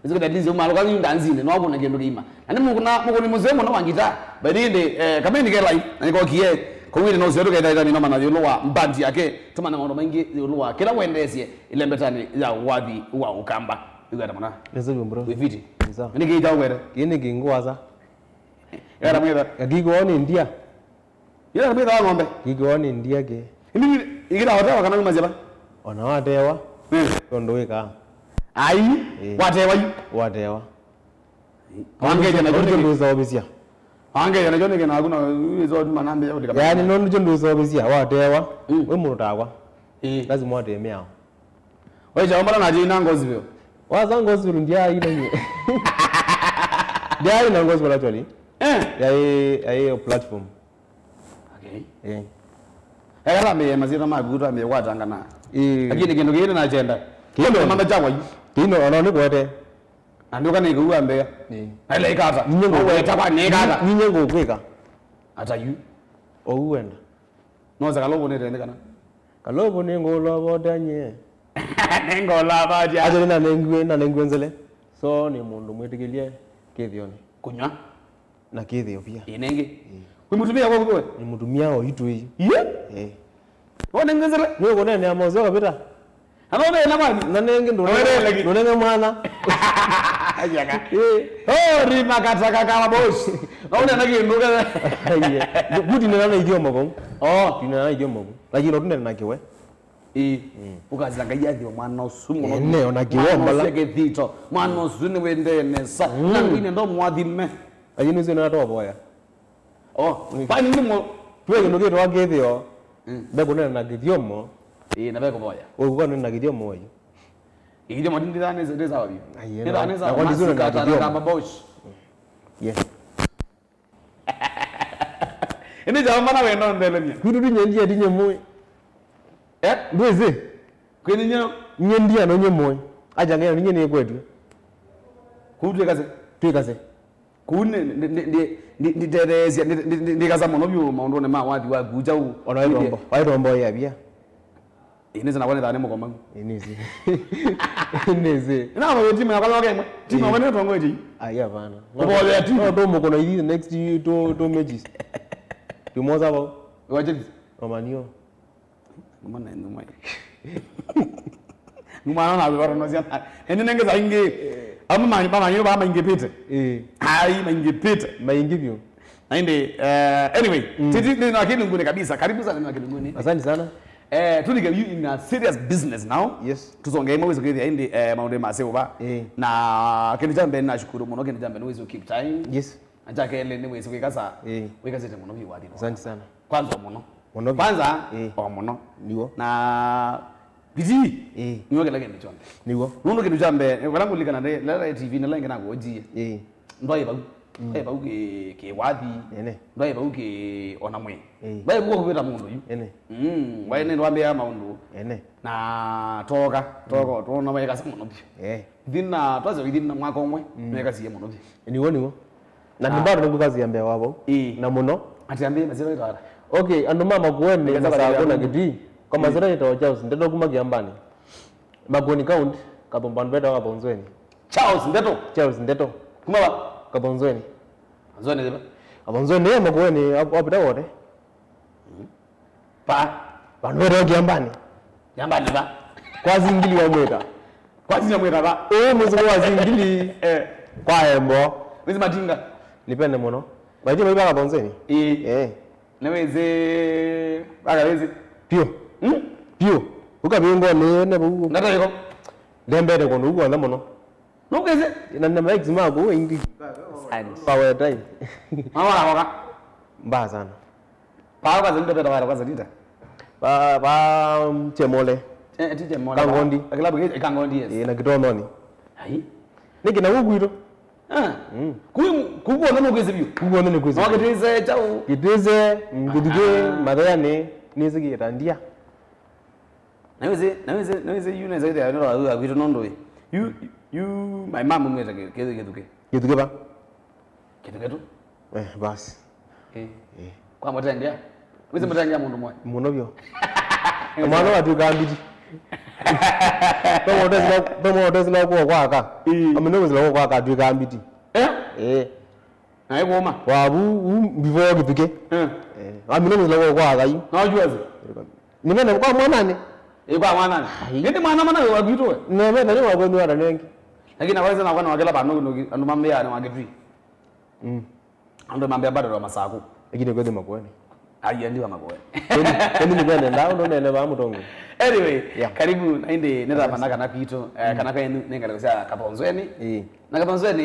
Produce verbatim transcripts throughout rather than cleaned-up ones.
Nĩsĩ that means umalũka yu ndanzinĩ, no akũne kĩndũ kĩima. Na nĩ mũkũna, mũkũni mũseo mũno wa ngita. By the way, eh, kameni ke live, na nĩkokie, kũu ĩndĩ no ũseo tũkethaitha nĩ nomana yũlũ wa mbandi yake, tũmanya maũndũ maingĩ yũlũ wa kĩla wendeesye ĩlembetanĩ ya wathi wa Ũkamba. Wĩwata mũna? Nĩsĩ vyũ, bro. Wĩ fiti? Nĩ sawa. Nĩ kĩita ũkwete? Kĩĩ nĩ kĩngũasa. Ĩwata mwĩtha? Gakiko nĩ ndia. Ĩla nĩ mwĩtha wa ng'ombe. Kĩkĩwa nĩ ndia kĩ. Ĩndĩ ĩkĩla watewa kana umasya va? Ona watewa. Eh. Tondũ wĩkaa. Ai, eh, watewa yu. Watewa. Wangeja na ndio jone. Ndũĩsovĩsya. Wangeja na jone kĩna kuna izo manambe ya ũtika. Yaani, no ndio ndũĩsovĩsya, watewa. Mm. We mũndũ takwa. Eh. Lazima watemea. Wecha ombala na jina gospel. Waza gospel ndia ina nye. Ndia ina gospel actually. Eh. Yaĩ, yaĩ platform. Okay. Eh. Ela mbe masyĩtwa maku twambie kwatangana. Eh. Lakini kĩndũ kĩĩ nĩnachenda. Kĩndũ. Kĩndũ mama chakwa yu. Kĩno, ona nĩkwete. Na ndio kana ikuwa mbea. Eh. Na ile ikata. Ninye ngũ- Weta kwa nĩ ikata. Ninye ngũkwĩka. Ata yu. Ou wenda. No za kalobo nĩ tende kana. Kalobo nĩ ngũlwa bote nye. Nĩ ngũlwa bote. Aje na nengue, na nengue nzele. So nĩ mũndũ mwĩtĩkĩlye kĩthĩonĩ. Kunywa. Na kĩthĩo pia. Ĩ nengĩ. Ĩ. Kwĩ mũtumia kwa kuwe? Nĩ mũtumia o itũ ĩ. Iye? Ĩ. Wone ngenzele? Nĩ ũkũnene ya mozeo kapita. Ano be na kwani? Na nengĩ ndũnenge. Ndũnenge mwana. Ayaka. Ĩ. Oh, rima kataka kala boss. Na una na kindu ka. Iye. Kuti nena na ithio moko. Oh, tinena na ithio moko. Lakini tunena na kiwe. Ĩĩ. Mm. Ũkasila Ngai athĩwe mwana ũsu mũno. Ene, ona kĩwombola. Mwana ũsu kĩthito. Mwana ũsu nĩwendee nesa. Mm. Na Ngai nendo mwathime. Lakini ũsu natovoya. Oh, mm. Pani nĩ mo. Tuwe kĩndũ kĩtwa kĩthĩo. Mm. Bekunena na kĩthyomo. Ĩĩ, na bekuvoya. Ũkuwa nena kĩthyomo ũyu. Kĩthyomo ndi nditha nĩ sawa biũ. Aiye. Nditha nĩ sawa. Masikata na kama bosh. Yeah. Ĩndĩ kyaũ mana wenda ũnthelemya? Kwitũ tinye ndia tinye mũĩ. Eh? Ndwĩsĩ? Kwĩnĩ nyeo? Nye ndia no nye mũĩ. Aja ngena ninye nĩkwetwe. Kũu twĩkase? Twĩkase. Kũu nĩ, nĩ, nĩ, nĩ, nĩ, nĩtetheesya, nĩ, nĩ, nĩ, nĩkasa mũno vyũ maũndũnĩ ma wathi wa kucha ũu. Ona waitombo, waitombo ya bia. Ĩĩ, nĩsĩ nakwa nĩthaa nĩ mũkomau. Ĩĩ, nĩsĩ. Nĩsĩ. Ĩna ava wĩtima yakwa yoka ĩmwe. Tima yakwa nĩtongoetie. Ai, hapana. Kũvoya ti. No, tũmũkũna ithi next two, two matches. Tumoza vau. Wacha. Omanio. Nguma na nguma. Nguma na na varo no sia. Ene nenge za ingi. Amu ma ma ma ba maingipite. Eh. Ai, maingipite. Maingi vyo. Na indi, eh, anyway, mm. Titi ni na Kilunguni kabisa. Karibu sana na Kilunguni. Asante sana. Eh, tulike you in a serious business now. Yes. Tusonge imwe wezi kwithia indi, eh, maundu ma silver. Eh. Na kindu kya mbee nashukuru muno, kindu kya mbee ni wezi keep time. Yes. Na kya kelĩ ni wezi kwikasa. Eh. Wikasite muno vyu wathi. Asante sana. Kwanza muno. Muno vyu. Kwanza, eh, o muno. Niwo. Na Bidii. Ĩĩ. Nĩwe kĩla kĩndũ kyonthe. Nĩw'o. Nũndũ kĩndũ kya mbee, vala ngũlilikana ndĩ, lela T V nĩ ĩla ĩngĩ nakuojie. Ĩĩ. Ndwaĩ vau. Mm. Ndwaĩ vau kĩ, kĩwathi. Ene. Ndwaĩ vau kĩ ona mwĩĩ. Ĩĩ. Ndwaĩ vau kũvĩta mũndũ yu. Ene. Mm, waĩ nĩ ndwambĩaa maũndũ. Ene. Na toka, toka, mm, twona wekasa mũno biũ. Eh. Thina, twasya thina mwaka ũmwe, mm, nĩwekasie mũno biũ. Nĩw'o, nĩw'o. Na ah, nĩ bado nĩngũkazia mbee wa vau. Ĩĩ. Na mũno. Ati ambie masyĩtwa ĩtwara. Okay, andũ ma Makueni, Nĩgetha Masaku na Kitui. Kwa, ĩĩ, masyĩtwa nĩtawa Charles Ndeto kuma Kiambani. Makueni County, Kathũmbani vetawa Kathonzweni. Charles Ndeto? Charles Ndeto. Kuma va? Kathonzweni. Kathonzweni va? Kathonzweni, eh, Makueni, ap-, apita wote. Mm. Pa. Vandu vetawa Kiambani. Kiambani va? Kwa Singili wamwĩta. Kwa Singili wamwĩta va? Ũũ mũsuku wa Singili. Eh. Kwa Embo. Wĩsĩ Matinga? Nipende mũno. Vaitĩ mai vaka Thonzeni? Ĩĩ. Eh. Nĩwĩsĩ, vaka wĩsĩ? Piũ. Hmm? Piũ. Ũkavingwa nĩ ne vau. Ndata ĩko? Ndembete kũndũ kũu kwothe mũno. Nũkwĩsĩ? Na nĩ maikisi maku aingĩ. Asante. Pawetai. Mawarakoka. Mbaya sana. Paa kwanza ndio peta wara kwanza nita. Pa, pa, um, Chemole. Eh, ti Chemole. Kangondi. Kilabu ki Kangondi, yes. Eh, na Kitononi. Ai. Niki na guku ito. Ah. Mm. Kuku ndio nũkwĩsĩ biũ. Kuku ndio nĩkwĩsĩ. No Kitise chau. Kitise, mm, Kitike, ah, Mathayani, nĩsĩ Kitandia. Na wĩsĩ, na wĩsĩ, na wĩsĩ, yu nesa ĩthĩa nĩ rwa wĩwa witũ nũndũ wĩ. Yu, yu, my mom mwĩta kĩ-, kĩ-, Kĩthuke. Kĩthuke va? Kĩthuke tu. Eh, basi. Eh. Eh. Kwa mũtengea. Wĩsĩ mũtengea mũndũ mwe. Mũno vyo. Mwana watuĩka mbiti. Tomotesila kuo kwaka. Ii. Amino mzila kuo kwaka tuika mbiti. Eh? Eh. Na ikuuma. Wabu u before kituke. Eh. Eh. Amino mzila kuo kwaka yu. Na ujuazi. Nimene kwa mwanani. Ikuwa mwanani. Ai. Nindi mwana mana wa kitu we. Nemene ni wa kwenu ana nengi. Lakini kwa sababu na kwa kila bano andu mambia ni wa kitui. Mm. Andũ mambĩa mbandalwa Masaku. Lakini kwĩthĩ Makueni. Ai, andiwa Makueni. Kwĩthĩ, kwĩthĩ nĩkwendenda, ũndũ nene vaa mũtongo. Anyway, yeah. Karibu, na ĩndĩ nĩthamana kana kwitũ, eh, kana kwenyu nĩ ngalĩko sya Kathonzweni. Ĩĩ. Na Kathonzweni,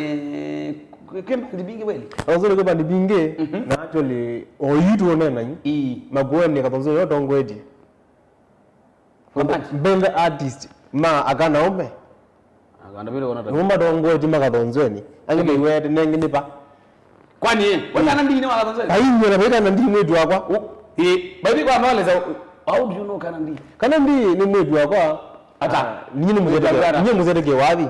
kwĩ, kwĩ mbandi mbingĩ kweli? Kathonzweni kwĩ mbandi mbingĩ, mhm, na actually, o yu tũũneena yu. Ĩĩ. Makueni Kathonzweni yo tongoetie. Mbende artist ma aka na aume. Akanda vile wana nũma tongoeti Makathonzweni. Angĩ maiwete nengi nĩ pa. Kwani, eh, we kana ndi nĩ wa Kathonzweni? Ainywe na kana ndi mwĩtu wakwa. Ĩ, baby kwa mawaleza, how do you know kana ndi? Kana ndi nĩ mwĩtu wakwa. Ata? Ah, ninyi nĩ mũzete. Mwĩtu wakwa. Ninyi mũzete kĩwathi.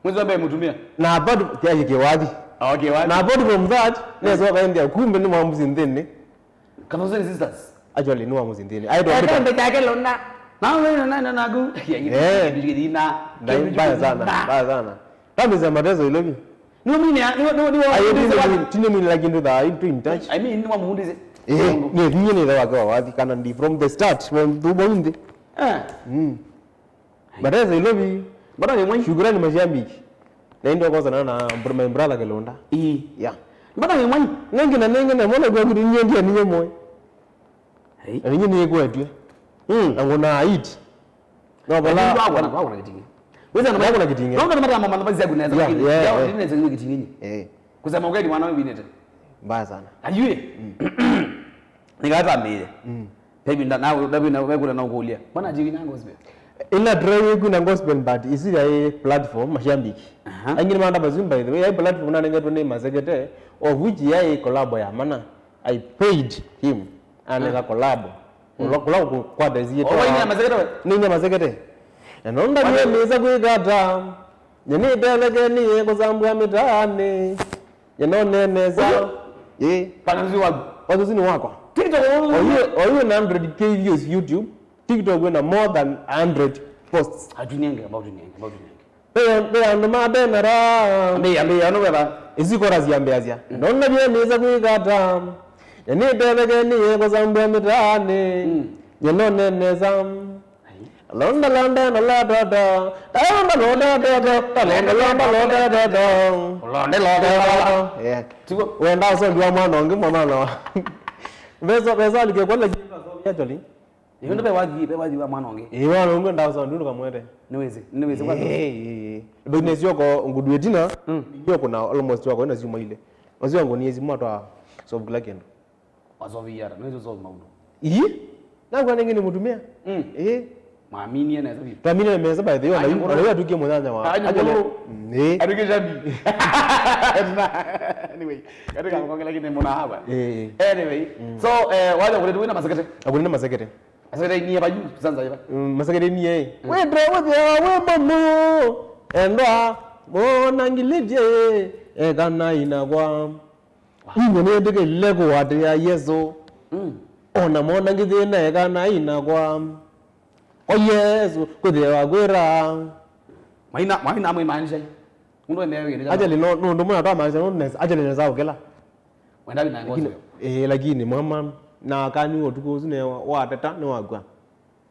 Mwezi wa mbele mũtumia. Na apart, kiasi kiwathi. Ah, okay, wathi. Na apart from that, nesoka India, kumbe nĩ mwamuzi nthĩnĩ. Kathonzweni sisters. Actually, nĩ mwamuzi nthĩnĩ. I don't know. Kĩndũ kyake lona. Na wewe na na nagu. Eh. Kĩndũ kĩthina. Mbaya sana, mbaya sana. Tambiza mateso ilovi. Nĩ mimi ni, ni, ni, ni. Ayo, tine mimi, tine mimi lakini tu da, tu in touch. I mean, nĩ mwamuzi. Eh, nĩ thĩnĩ nĩ wa kwa wathi kana ndi from the start, from the moment. Eh. Mm. Bateza ilovi. Mbona wĩ mwai? Shukrani mashabiki. Na ĩndĩ wakosana na br-, my brother Kelonda. Ii. Yeah. Mbona wĩ mwai? Nengi na nengi na mwana kwa kitu nyingi ya ninye moyo. Hey. Na ninye ni kwetwe. Mm. Na ngona it. No bala. Wako na, wako na kitingi. Weza na wako na kitingi. Naomba na mara mama nafasi yako naweza. Yeah, yeah, yeah. Ndio ndio kitingi. Eh. Kusema ukweli mwana wangu binete. Mbaya sana. Ajue. Mm. Nikatambire. Mm. Baby, na, na, baby, na, wekula na ukulia. Mbona jiki na gospel? Ina try kwina gospel, but isi ya platform, mashabiki. Aha. Angine maanda bazim, by the way, ya platform na nengetwe ni Masekete, of which ya collabo ya mana. I paid him. Aneka collabo. Mm. Kula, kula ku-, kwa dezi yetu. Oh, ina Masekete we? Ni ina Masekete. Na nonda ni meza kwikata. Nyeni teleke ni kuzambwa mitaani. Yenoneneza. Ĩĩ. Kana nzi waku. Wazo zini wakwa. TikTok. Oyu, oyu na hundred K views YouTube. TikTok wina more than a hundred posts. Atunienge, about tunienge, about tunienge. Pe, pe andu mabenera. Ambe, ambe, ano beba. Izi kora ziambe azia. Mm. Nona bia neza kwikata. Nyeni teleke ni kuzambwa mitaani. Mm. Yenoneneza. Londa, londa, na la, da, da. Da, londa, londa, da, da. Da, londa, londa, londa, da, da. Londa, londa, da, da. Yeah. Tiguo. Wenda ũsongi wa mwana ũngĩ, mwana wa. Vesa, vesa alike kwa la jinga so ya joli. Nĩ ũndũ ve wathi, ve wathi wa mwana ũngĩ. Ĩĩ, mwana ũngĩ nda ũsongi ndũkamwete. Nĩ wĩsĩ, nĩ wĩsĩ kwa. Ĩĩ, ĩĩ, ĩĩ. Business yoko ngudu etina. Mm. Yoko na almost wako ina siuma ile. Wazio wangu ni ezi mwa twa solve kila kindu. Wasoviara, no iso solve maundu. Ii? Nakw'a nengĩ nĩ mũtumĩa. Mm. Ĩĩ. Mwaminie nesa biũ. Twaminie nesa by the way, ona yu atukie mũnyanya wa. Anya ngũrũ. Mm, ĩĩ. Atukie shabi. Anyway, katika mkongela kine muna hapa. Ĩĩ. Anyway, mm, so, eh, waja kule tuwina Masekete. Akuni na Masekete. Masekete ni hapa juu, sanza hapa. Mm, Masekete ni yeye. Mm. Wendra wethia we mamu. Endwa mona ngilidie. Ekana inakwa. Inye nĩndĩkĩlile kũatĩĩa Yesũ. Mm. O na mona ngĩthĩna ekana inakwa. Kwa Yesũ kwĩthĩwa kwĩra. Maina, maina mwĩmaanisha. Mũndũ emewe nĩ kana. Actually, no, no, ndũmwe na twamaanisha, no, nes-, actually, nesa ũkĩla. Wenda wĩ na ngosi. Lakini, eh, lakini mama, na kani ũtukũ ũsu ne wateta, nĩ wakwa.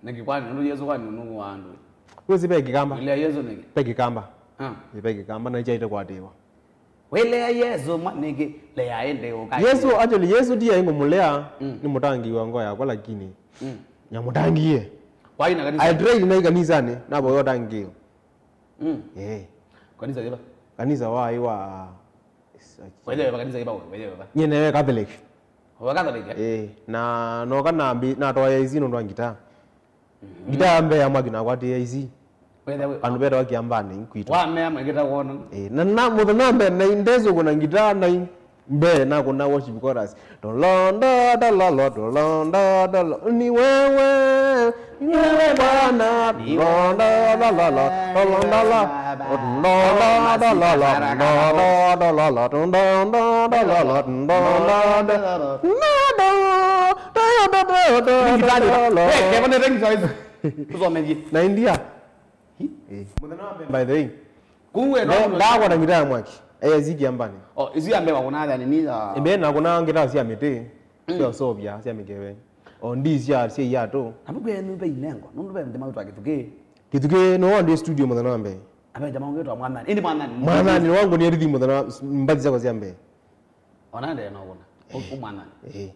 Nĩkĩ kwani, nũndũ Yesũ kwani nũũ wa andũ? Wĩsĩ ve Kĩkamba? Ilea Yesũ nĩkĩ? Ve Kĩkamba. Ah. Ĩ, ve Kĩkamba, na ikyaĩte kũatĩĩwa. Wĩlea Yesũ ma nĩkĩ? Lea ĩndĩ ũka. Yesũ, actually, Yesũ ti aĩ ngũmũlea, mm, nĩ mũtangĩĩi wa ngoo yakwa, lakini, mm, nyamũtangĩĩe. Kwa ina kanisa? I tried na ikanisani, navoya ũtangĩĩo. Mm. Eh. Kanisa yĩva? Kanisa wa, wa Wethe weva kanisa kĩva we, wethe weva. Nyie newe Catholic. Wa Catholic, eh? Eh, na noka nambi, natwaye izi nũndũ wa ngitaa. Mhm. Ngitaa mbee ya mwaki nakwatĩĩa izi. Wethe we. Andũ vetawa Kĩambanĩ kwitũ. Wamea mwekĩta wona. Eh, na, na mũthenya mbee na ndeso kuna ngitaa na mbee na kuna worship chorus. Tolonda, tololo, tolonda, tolo-, ni wewe. Ni wewe Bwana, londa, la, la, la, londa, la, londa, la, la, la, londa, la, la, londa, la, la, londa, la, la, londa, la, la, londa, la, la. Ni gitari. Wewe, kevone thank you, guys. Tũsomethie. Na India. Hi? Eh, mũthenya wa mbee, by the way. Kũu we no Nda- ndakwa na ngitaa ya mwaki. Eh, ezi Kiambani. Oh, isu ya mbee wakũna athani ni ya. Mbee nakũna ngitaa sya mĩtĩ, sya ũsovya, sya mĩkeve. O ndi sya, sya iatũ. Abu kwe nũmbe inengo, nũndũ ve ndima wĩtwa Kĩthukĩ. Kĩthukĩ no ndi studio mũthenya wa mbee. Abe jamaa ũngĩ wĩtwa Mwathani. Ĩndĩ Mwathani. Mwathani wangu nĩ rhythm mũthenya wa, mbathi syakwa sya mbee. Ona ndee no kũna. Ũ- Ũmwathani. Eh.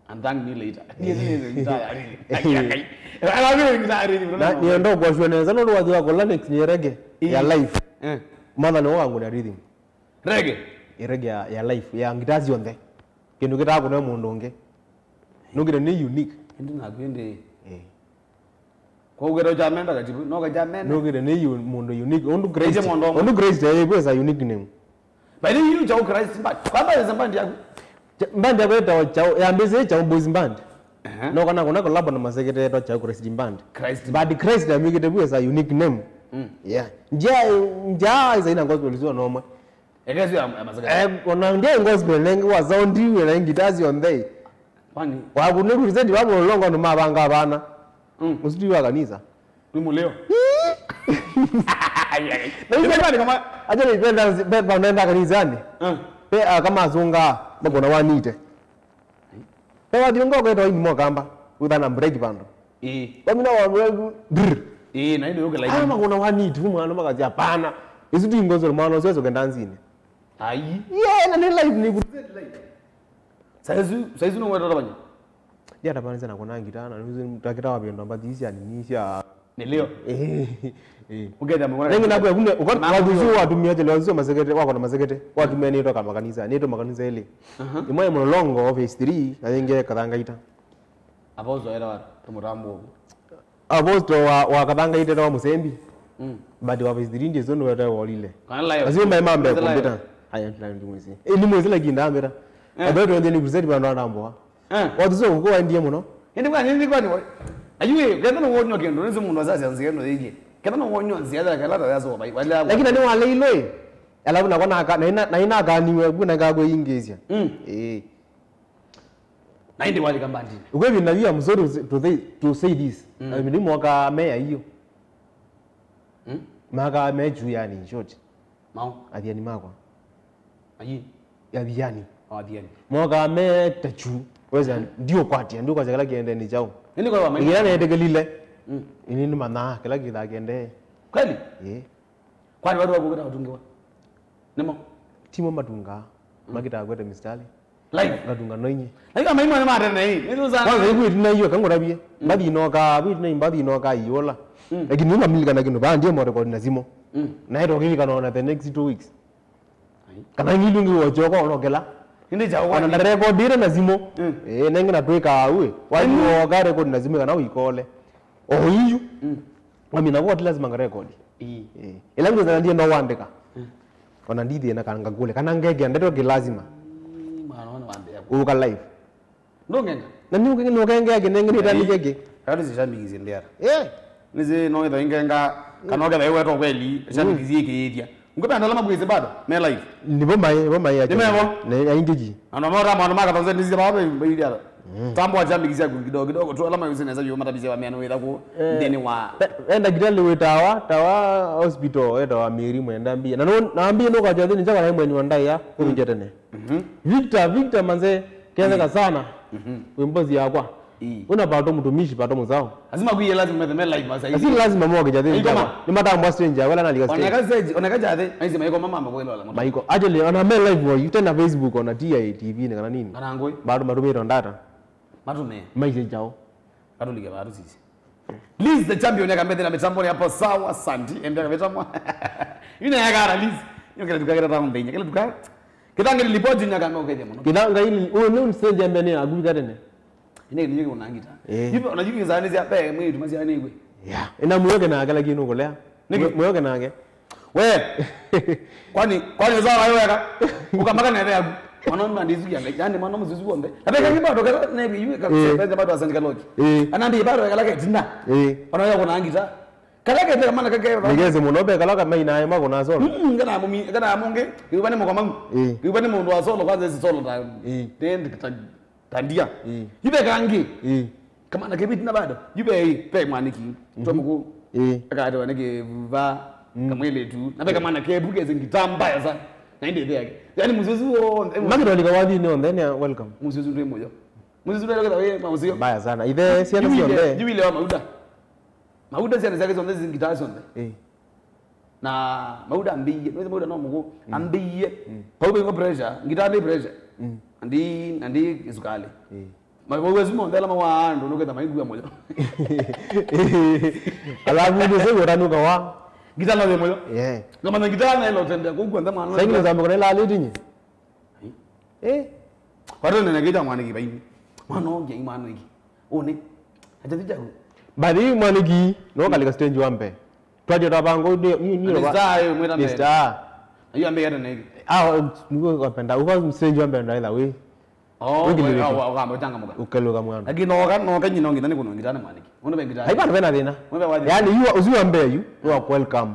And thank me later. Niĩ nĩ ngitaa ya rhythm. Ai, ai, ai. Ala nĩ ngitaa ya rhythm. Na nienda kwashua nesa no wathi wa kola next ni reggae ya live. Eh. Mwathani wangu nĩ rhythm. Reggae. Reggae ya, ya live ya ngitaa syonthe. Kĩndũ kĩtakũna mũndũ ũngĩ. Nũkĩte nĩ unique. Ĩndĩ naku ĩndĩ. Eh. Kwa ũkĩte ũkyamenda katibu, no kachamenda. Nũkĩte nĩ yu- mũndũ unique. Ũndũ Christ. Ĩte mũndũ ũmwe. Ũndũ Christ ayĩkwĩsa unique name. By the way, you Chau Christ band. Kwa mbali za band yaku. Cha- band yakwa ĩtawa Chau, yambĩsĩ Chau Boys Band. Aha. No kana kuna collab na masekete ĩtawa Chau Christ Band. Christ. But Christ amĩkĩte kwĩsa unique name. Mm. Yeah. Nja nja isa ina gospel sio nomwe. Ekesu ya, ya masaka. Eh, ona ndia gospel nengi wa sound iwe na guitar syonthe. Kwani? Wakunĩ crusade wa Mũlolongo no mabanga bana. Mm. Musiti wa kanisa. Ni muleo. Ai, ai, ai. Na hizo bani kama acha ni penda penda naenda kanisani. Mm. Pe ah, kama azunga makona wanite. Pe wadi ngo kwetwa ini mokamba. Uthana break bando. Ĩĩ. Wamina wa break. Brr. Ĩĩ, na ĩndĩ ũkĩla. Ah, makona wanite mwana makazi hapana. Isu ti ngozo mwana sio kenda nzini. Ai. Yeah, na ni live ni crusade live. Saizi, saizi no wetwa tabanya. Ndia tabanya sana kuna ngita na nuzi takita wa bendo mbathi cia nini cia. Ni leo. Eh. Eh. Ukenda mwana. Nengi na kwa kune uko na waduzu watumia tele wazuzu masekete wako na masekete. Watumia ni toka makanisa, ni to makanisa ile. Aha. Imwe Mũlolongo office three na yenge Kathangaita. Apo zoera wa tumutambo. Apostle wa, wa Kathangaita wa Musembi. Mm. But wa Presbyterian ndiye zono wete wolile. Kana live. Azio mai mambe kompyuta. Haya ndani ndi mwezi. Eh, ni mwezi lakini ndambira. Eh. Abe twende ni crusade bando ndamboa. Eh. Watu so kwa ndiye muno. Ndi kwa nini kwa ni. Ayuwe, kenda no wonyo kendo, nzi mundu asasi anzi kendo yeye. Kenda no wonyo nzi ya kala ta yaso bai. Wale. Lakini ni wale ilo. Alafu na kona ka na ina na ina kaniwe kuna ka kuingizia. Mm. Eh. Na indi walika mbandini. Ukwĩvi na you, I'm sorry to say, to say this. Mm. I mean, moka me ya hiyo. Mm? Maka me juu yani, in short. Mao. Athiani makwa. Ayi. Athiani. Oh, athiani. Moka me ta juu. Weza, mm, ndio kwatia, ndio kwa kila kiende ni chao. Nini kwa wame? Ngira netekelile. Mm. Ini ni mana, kila kitha kiende. Kweli? Eh. Kwani watu wako kina utungiwa? Nimo. Timo matunga. Mm. Makita kwete mistari. Live. Ngatunga no inye. Lakini maimwe ni matene hii. Ndio sana. Kwanza hivi tuna hiyo kangurabie. Mm. Mbathi inoka, hivi tuna mbathi inoka iola. Mm. Lakini nunga milika na kinu bandi mo record na zimo. Mm. Na ito kili kana na the next two weeks. Ai. Kana ngilu ngi wochoka onokela. Ndio cha. Kana na record ire na zimo. Mm. Eh, nengi na tweka awe. Wani, mm, woka record na zimo kana uikole. Oh, iyu. Mm. Wamina kwa lazima nga record. Ii. Eh. Ila nguza ndiye ndo wandika. Mm. Ona ndithi na kanga kule. Kana ngeke ndeto ki lazima. Ii, mwana wana wambia. Uka live. Ndongenga. Na ni ukenge no kenge yake nenge ni tani keke. Kati sishambikizie ndiara. Eh. Nizi no itho ingenga kana oketha iwe to kweli shambikizie kiithia. Ngũpenda ala makwĩsĩ bado me live. Nĩvo maĩ, vo maĩ. Nĩ mevo? Ne aingĩ ji. Andũ mora maũndũ ma katonze nĩsĩ baba bailia. Mm. Tambo wa jambi kisia kidogo kidogo tu ala makwĩsĩ nesa yu matabise wa meno wĩtha ku. Eh, ndini wa. Pe- enda kitali wĩtawa tawa hospital etawa Mary Mwenda Mbia na no na Mbia no kaja thini chaka na mwenye wa ndai ya kũrunja tene. Mhm. Victor, Victor manze ketheka sana. Mhm. Wĩ mbosi yakwa. Ii. Una pato mtumishi pato mzao. Lazima kuye lazima methe me live masa. Asi lazima moke jathe. Maiko ma. Ni matambwa stranger wala na liga stranger. Oneka stage, oneka jathe. Aisi maiko mama mama kwelo la. Maiko. Actually ona me live wa you tena Facebook ona T I T V ni kana nini? Kana ngoi. Bado matumĩte ndata. Matume. Maisha jao. Katulike bado sisi. Liz the champion ya kamete na mitambo ya hapo sawa santi ende kameta mwa. Ina ya gara Liz. Nyongela tukagera tamu ndenya. Kile tuka. Kitangiri lipoji nyaka no kete muno. Kitanga ili, uyu ni stranger mbene ya gubika tene. Ine ni yiko nangita. Eh. Hivi unajua ni zani zia pe mwe tumasi ane igwe. Yeah. Ina muyoke na akala kinu kulea. Niki? Muyoke nake. We. Kwani kwani za wayo weka. Ukamaka na yaku. Mwana mwana ndizu ya. Yaani mwana mzuzu wonde. Abeka kiba doka na bi yu ka. Eh. Sasa bado asandika loki. Eh. Anandi bado kala ketinda. Eh. Ona yako nangita. Kala kete mana kake. Nigeze muno be kala ka maina ayo mako na solo. Mm, kana mumi kana munge. Iwa ni mko mamu. Eh. Iwa ni mundu wa solo kwanza isi solo ta. Eh. Tendi ta. Tandia. Ii. Ive kangi. Ii. Kamwana ke vitina bado. Yu ve, ve mwaniki. Twa mũkũũ. Ĩĩ. Akatewa nĩ kĩva. Kamwĩlĩtu. Na ve kamwana kevu kesi ngita mbaya sana. Na ĩndĩ ĩthe yake. Yaani mũsyĩ ũsu wonthe. Makĩtolika wathi nĩ onthe nĩ welcome. Mũsyĩ ũsu ndwĩ mũyo. Mũsyĩ ũsu ndwĩ ketha wĩ maũsio. Mbaya sana. Ithe ciana cionthe. Yu ile wa Mauda. Mauda ciana ciake cionthe zingitaa cionthe. Ĩĩ. Na Mauda ambĩie, nĩwĩsĩ Mauda no mũkũũ, ambĩie. Pau vaingo pressure, ngitaa nĩ pressure. Andi, andi isukali. Mawĩw'esi monthe ala mawaa andũ nũketha maigua mũyo. Alafu ndio sasa utanuka wa. Ngitaa no mũyo. Yeah. Ngamanya ngitaa na ilo tembea kũu kwenda mwana. Sasa ingine zambe kuna ila aliti nye. Eh? Watu nene kija mwaniki baini. Mwana onge mwaniki. One. Acha tijaku. Bathi mwaniki no kalika stage wa mbee. Twaje twabanga ni ni ni. Ni star yo mweta mbele. Ni star. Ayo ambe yata niki. Ah, niko kapenda. Uko stage wa mbee ndaitha we. Oh, ukamba uchangamuka. Ukeluka mwana. Lakini no kan no kanyi no ngitani kuno ngitani mwaniki. Uno bengitani. Haipa bena thina. Uno bengitani. Yani you are usiwa mbee you. You are welcome.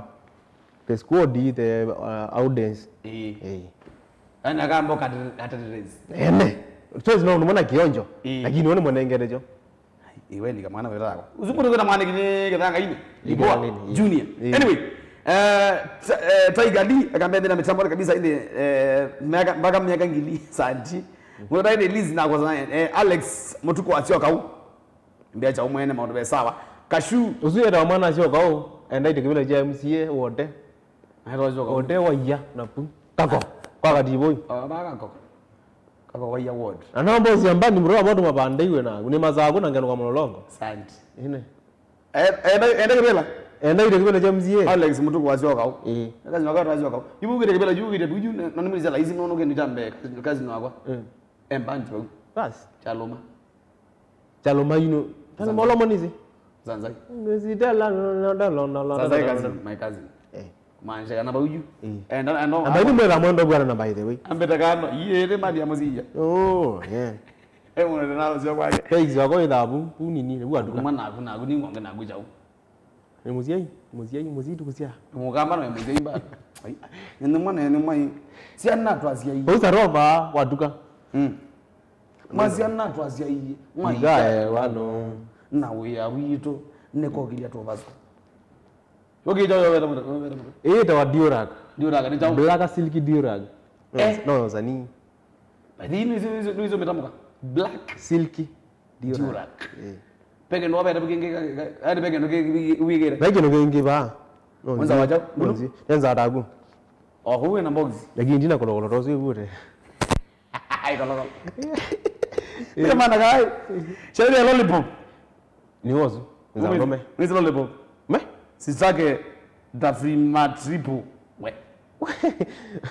The squad, the uh, audience. Eh. Eh. Ana kambo katererezi. Ene. Twezi no mwana kionjo. Eh. Lakini one mwana ngerejo. Iwe ni kamwana wetako. Usiku ndio na mwana kini kithanga ine. Iboa. Junior. Eh. Anyway, eh, eh, Tiger Lee akambia ndina mitambo kabisa ine eh miaka mpaka miaka ngili santi. Mwana ine Liz na kwa eh Alex Mutuko asioka u. Mbia cha umwene maũndũ ve sawa. Kashu. Usu yeta mwana asyoka u, endaite kĩvĩla kya M C A wote. Aitwa asyoka u. Wote wa iya na pu. Kako. Kwa katiboi. Ah, ba kako. Kako wa iya ward. Ana mbosi ambani mro watu mapandeiwe na ni mazaku na ngeno kwa mlolongo. Asante. Ine. Eh, enda enda kĩvĩla. Endaite kĩvĩla kya M C A. Alex Mutuku asyoka u. Eh. Kazi wakati asyoka u. Ibu kĩte kĩvĩla juu kĩte buju na nimulisa laisi nono kĩndu cha mbee. Kazi wakwa. Eh. Embandi bau. Bas. Chaloma. Chaloma ino. Chaloma olomonisi. Zanzai. Ngesitela no dalo no. Zanzai cousin, my cousin. Eh. Manje kana bauju. Eh. Enda enda. Ambaidi mwela mwendo bwana na by the way. Ambeta kano. Iye ere mali ya muzija. Oh, yeah. Eh, mwana na sio kwake. Hey, zako ithabu, unini, watu. Mwana kuna kuni ng'ombe na kuja. Nĩ mũsyai, mũsyai, mũsyai tũkũsyaa. Mũkamba no mũsyai ba. Ai, nĩ mwana nĩ mwai. Syana twasyaie. Ũsa roba watuka. Mm. Mwa syana twasyaie. Mwaikae wano. Na wĩa witũ nĩ kokilya tũvaso. Ũkĩja yo weta mũta, weta mũta. Ĩtawa Durak. Durak nĩ chao. Black silky Durak. No, eh. No, zani. But hii ndio ndio mitamuka. Black silky. Durak. Durak. Eh. Peke ndo wabeta kingi, yani peke ndo wigere. Peke ndo kingi ba. No, mwanza wacha. No, nzi. Nza ataku. Oh, huwe na box. Lakini ndina kolokolo tosi vute. Ai kolokolo. Ndio maana kai. Shauri ya lollipop. Ni wozu. Nza ngome. Ni lollipop. Me? Sisake dafima triple. We.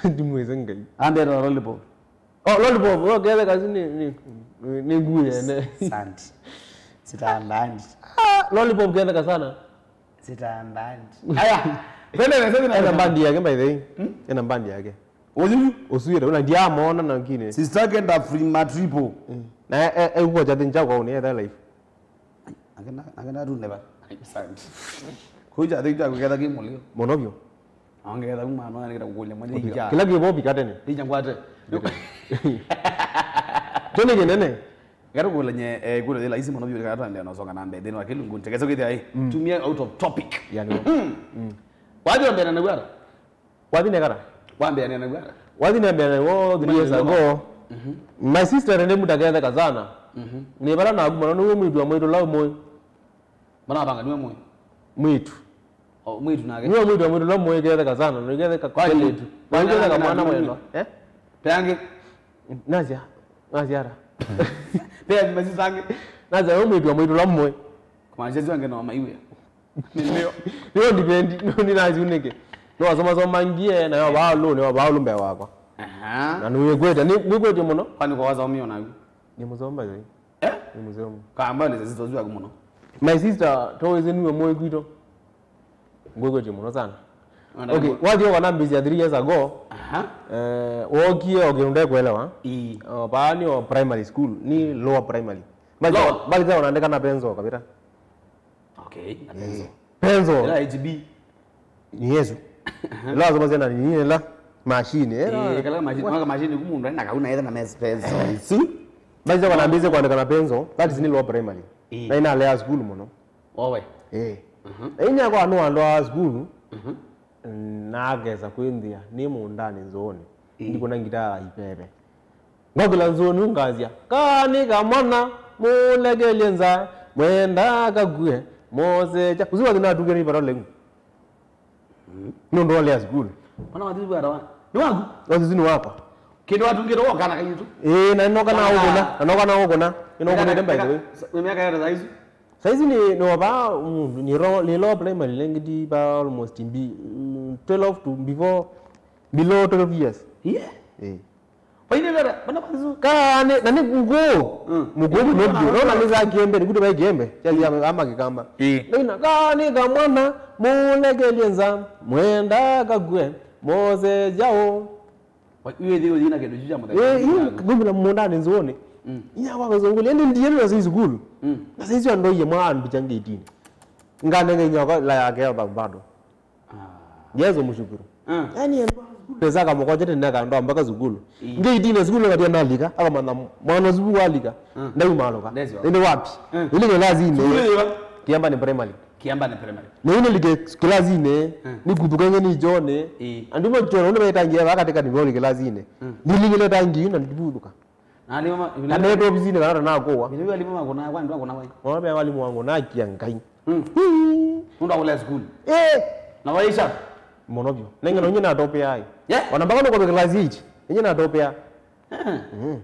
Ndimweze ngai. Ande lollipop. Oh, lollipop, oh, kethe kasi ni ni ni nguye ne. Sandi. Sitambandi. Ah, lollipop kethe kasana. Sitambandi. Aya. Pende na sasa na bandi yake by the way. Hmm? Ena bandi yake. Oyu usuire una ndiamona na ngine. Sister kenda free matripo. Mm. Na e e uko jati njako ni etha life. Akenda akenda tu neba. Sandi. Kuja thikja kuketha kimulio. Monovyo. Ongetha kuma no nĩ kũkũlya mwenye. Kila kibo bikatene. Ija ngwate. Tone kinene. Gato kũlya nye eh kũlya la isi mono biyo kana tande no songa na mbele no kilu ngunte kesa kithia eh. Tumia out of topic. Yani. Wathi mbele na gwara. Wathi ne kara. Wambe yani na gwara. Wathi ne mbele wo three years ago. My sister nende mutaketheka sana. Ni bala na kuma no mwitu wa mwitu la umwe. Mana banga niwe mwe. Mwitu. O mwitu nake. Niwe mwitu wa mwitu lo mwe ketheka sana, no ketheka kweli tu. Kweli ketheka mwana mwendwa. Eh? Peange. Nazia. Nazia ara. Peange masisange. Nazia we mwitu wa mwitu lo mwe. Kumaanisha sio ange no maiwe. Ndio. Ndio depend. No ni nazi uneke. No wasoma soma ngie na yo baalo, ni baalo mbe wakwa. Aha. Na ni wekwete, ni wekwete muno. Kwani kwa waza umio na. Ni muzomba zai. Eh? Ni muzomba. Kamba ni sisi tozwa kumuno. My sister, toweze niwe mwe kwito. Ngwekwetie muno sana. Okay, wathi oka na mbisi ya three years ago. Aha. Eh, wokie okay ndekuelewa. Ii. Oh, paani o primary school ni lower primary. Bali bali za wanaandika na penzo kabisa. Okay, na penzo. Penzo. Ila H B. Ni Yesu. Ila zoma zena ni ila machine. Eh, kala machine, maka machine kumundu na kauna ila na mes penzo. Si? Basi kwa nambize kuandika na penzo, that is ni lower primary. Ĩĩ. Na inalea sukulu mũno. Owe. Ĩĩ. Mhm. Na inyakwa nĩwandwaa sukulu, mhm, na akesa kwĩnthĩa nĩ mũũndanĩ nzũũnĩ. Ĩĩ. Ndikũna ngitaa ipeve. Ngokĩla nzũũnĩ ngasya, "Kaa nĩ kamwana, mũlekelye nza, mwenda kakue, mosecha." Ũsu wathi natungĩte ipata lĩu. Mm. Nũndũ walea sukulu. Mwana wa thithi watawa. Nĩ waku? Wa thithi nĩ wakwa. Kĩndũ watungĩte woka na kaitu. Ĩĩ, na noka na ũkũna, na noka na ũkũna. Nĩ nokũnĩte, by the way. Nĩ mĩaka yata saizi? Saizi nĩ, nĩ wava, mm, nĩ ro-, nĩ lower primary, lengiti ba almost mbi-, mm, twelve to before, below twelve years. Yeah. Ĩĩ. Wainĩvera, bana kwa Yesu. Kaa nĩ, na nĩ ngũũ. Mm. Mkuu mũno biũ. Nona nĩ za kĩembe, nĩ kũtĩ vai kĩembe. Kya, kya, ama kĩkamba. Ĩĩ. Naina, "Kaa nĩ kamwana, mũlekelye nza, mwenda kakue, mosecha." Wa, iwe thĩ ũthi na kĩndũ kĩu kya mũthemba. Ĩĩ, yu ngumĩla mũũndanĩ nzũũnĩ. Mm. Inya kwa kũzungũlya, ĩndĩ ndiĩ na saizi sukulu. Mm. Na saizi andũ aiye mwa andũ cha ngeitini. Nganenge inya kwa la yake ya bado. Ah. Yesu mshukuru. Ah. Yaani, nesa kamũkojete neka ndo mpaka sukulu. Ii. Ngeitine sukulu katia ndalika, akamana mwana sukulu walika. Ah. Ndaumaloka. Ndesyo. Ende wapi? Ah. Ile kĩlasinĩ. Sukulu ĩva? Kiambani Primary. Kiambani Primary. Na ile like kĩlasinĩ, ah, nĩ kuthuka nge nĩ John. Ii. Andũ ma John, nĩ wetangia vaka teka nĩ voli kĩlasinĩ. Ah. Nilingile tangi na ndibuthuka. Na alimũ ma-, na metwa ofisinĩ kana nakũwa. Vile alimũ makũna, kwa ndio akũna wai. Ona be walimu wangu nakia Ngai. Mm. Hii. Nũndũ akũlea sukulu. Eh. Na waisha. Mũno vyũ. Nengano, mm, inye natopea ai. Yeah. Ona mpaka nũkove class eight. Inye natopea. Eh. Mm.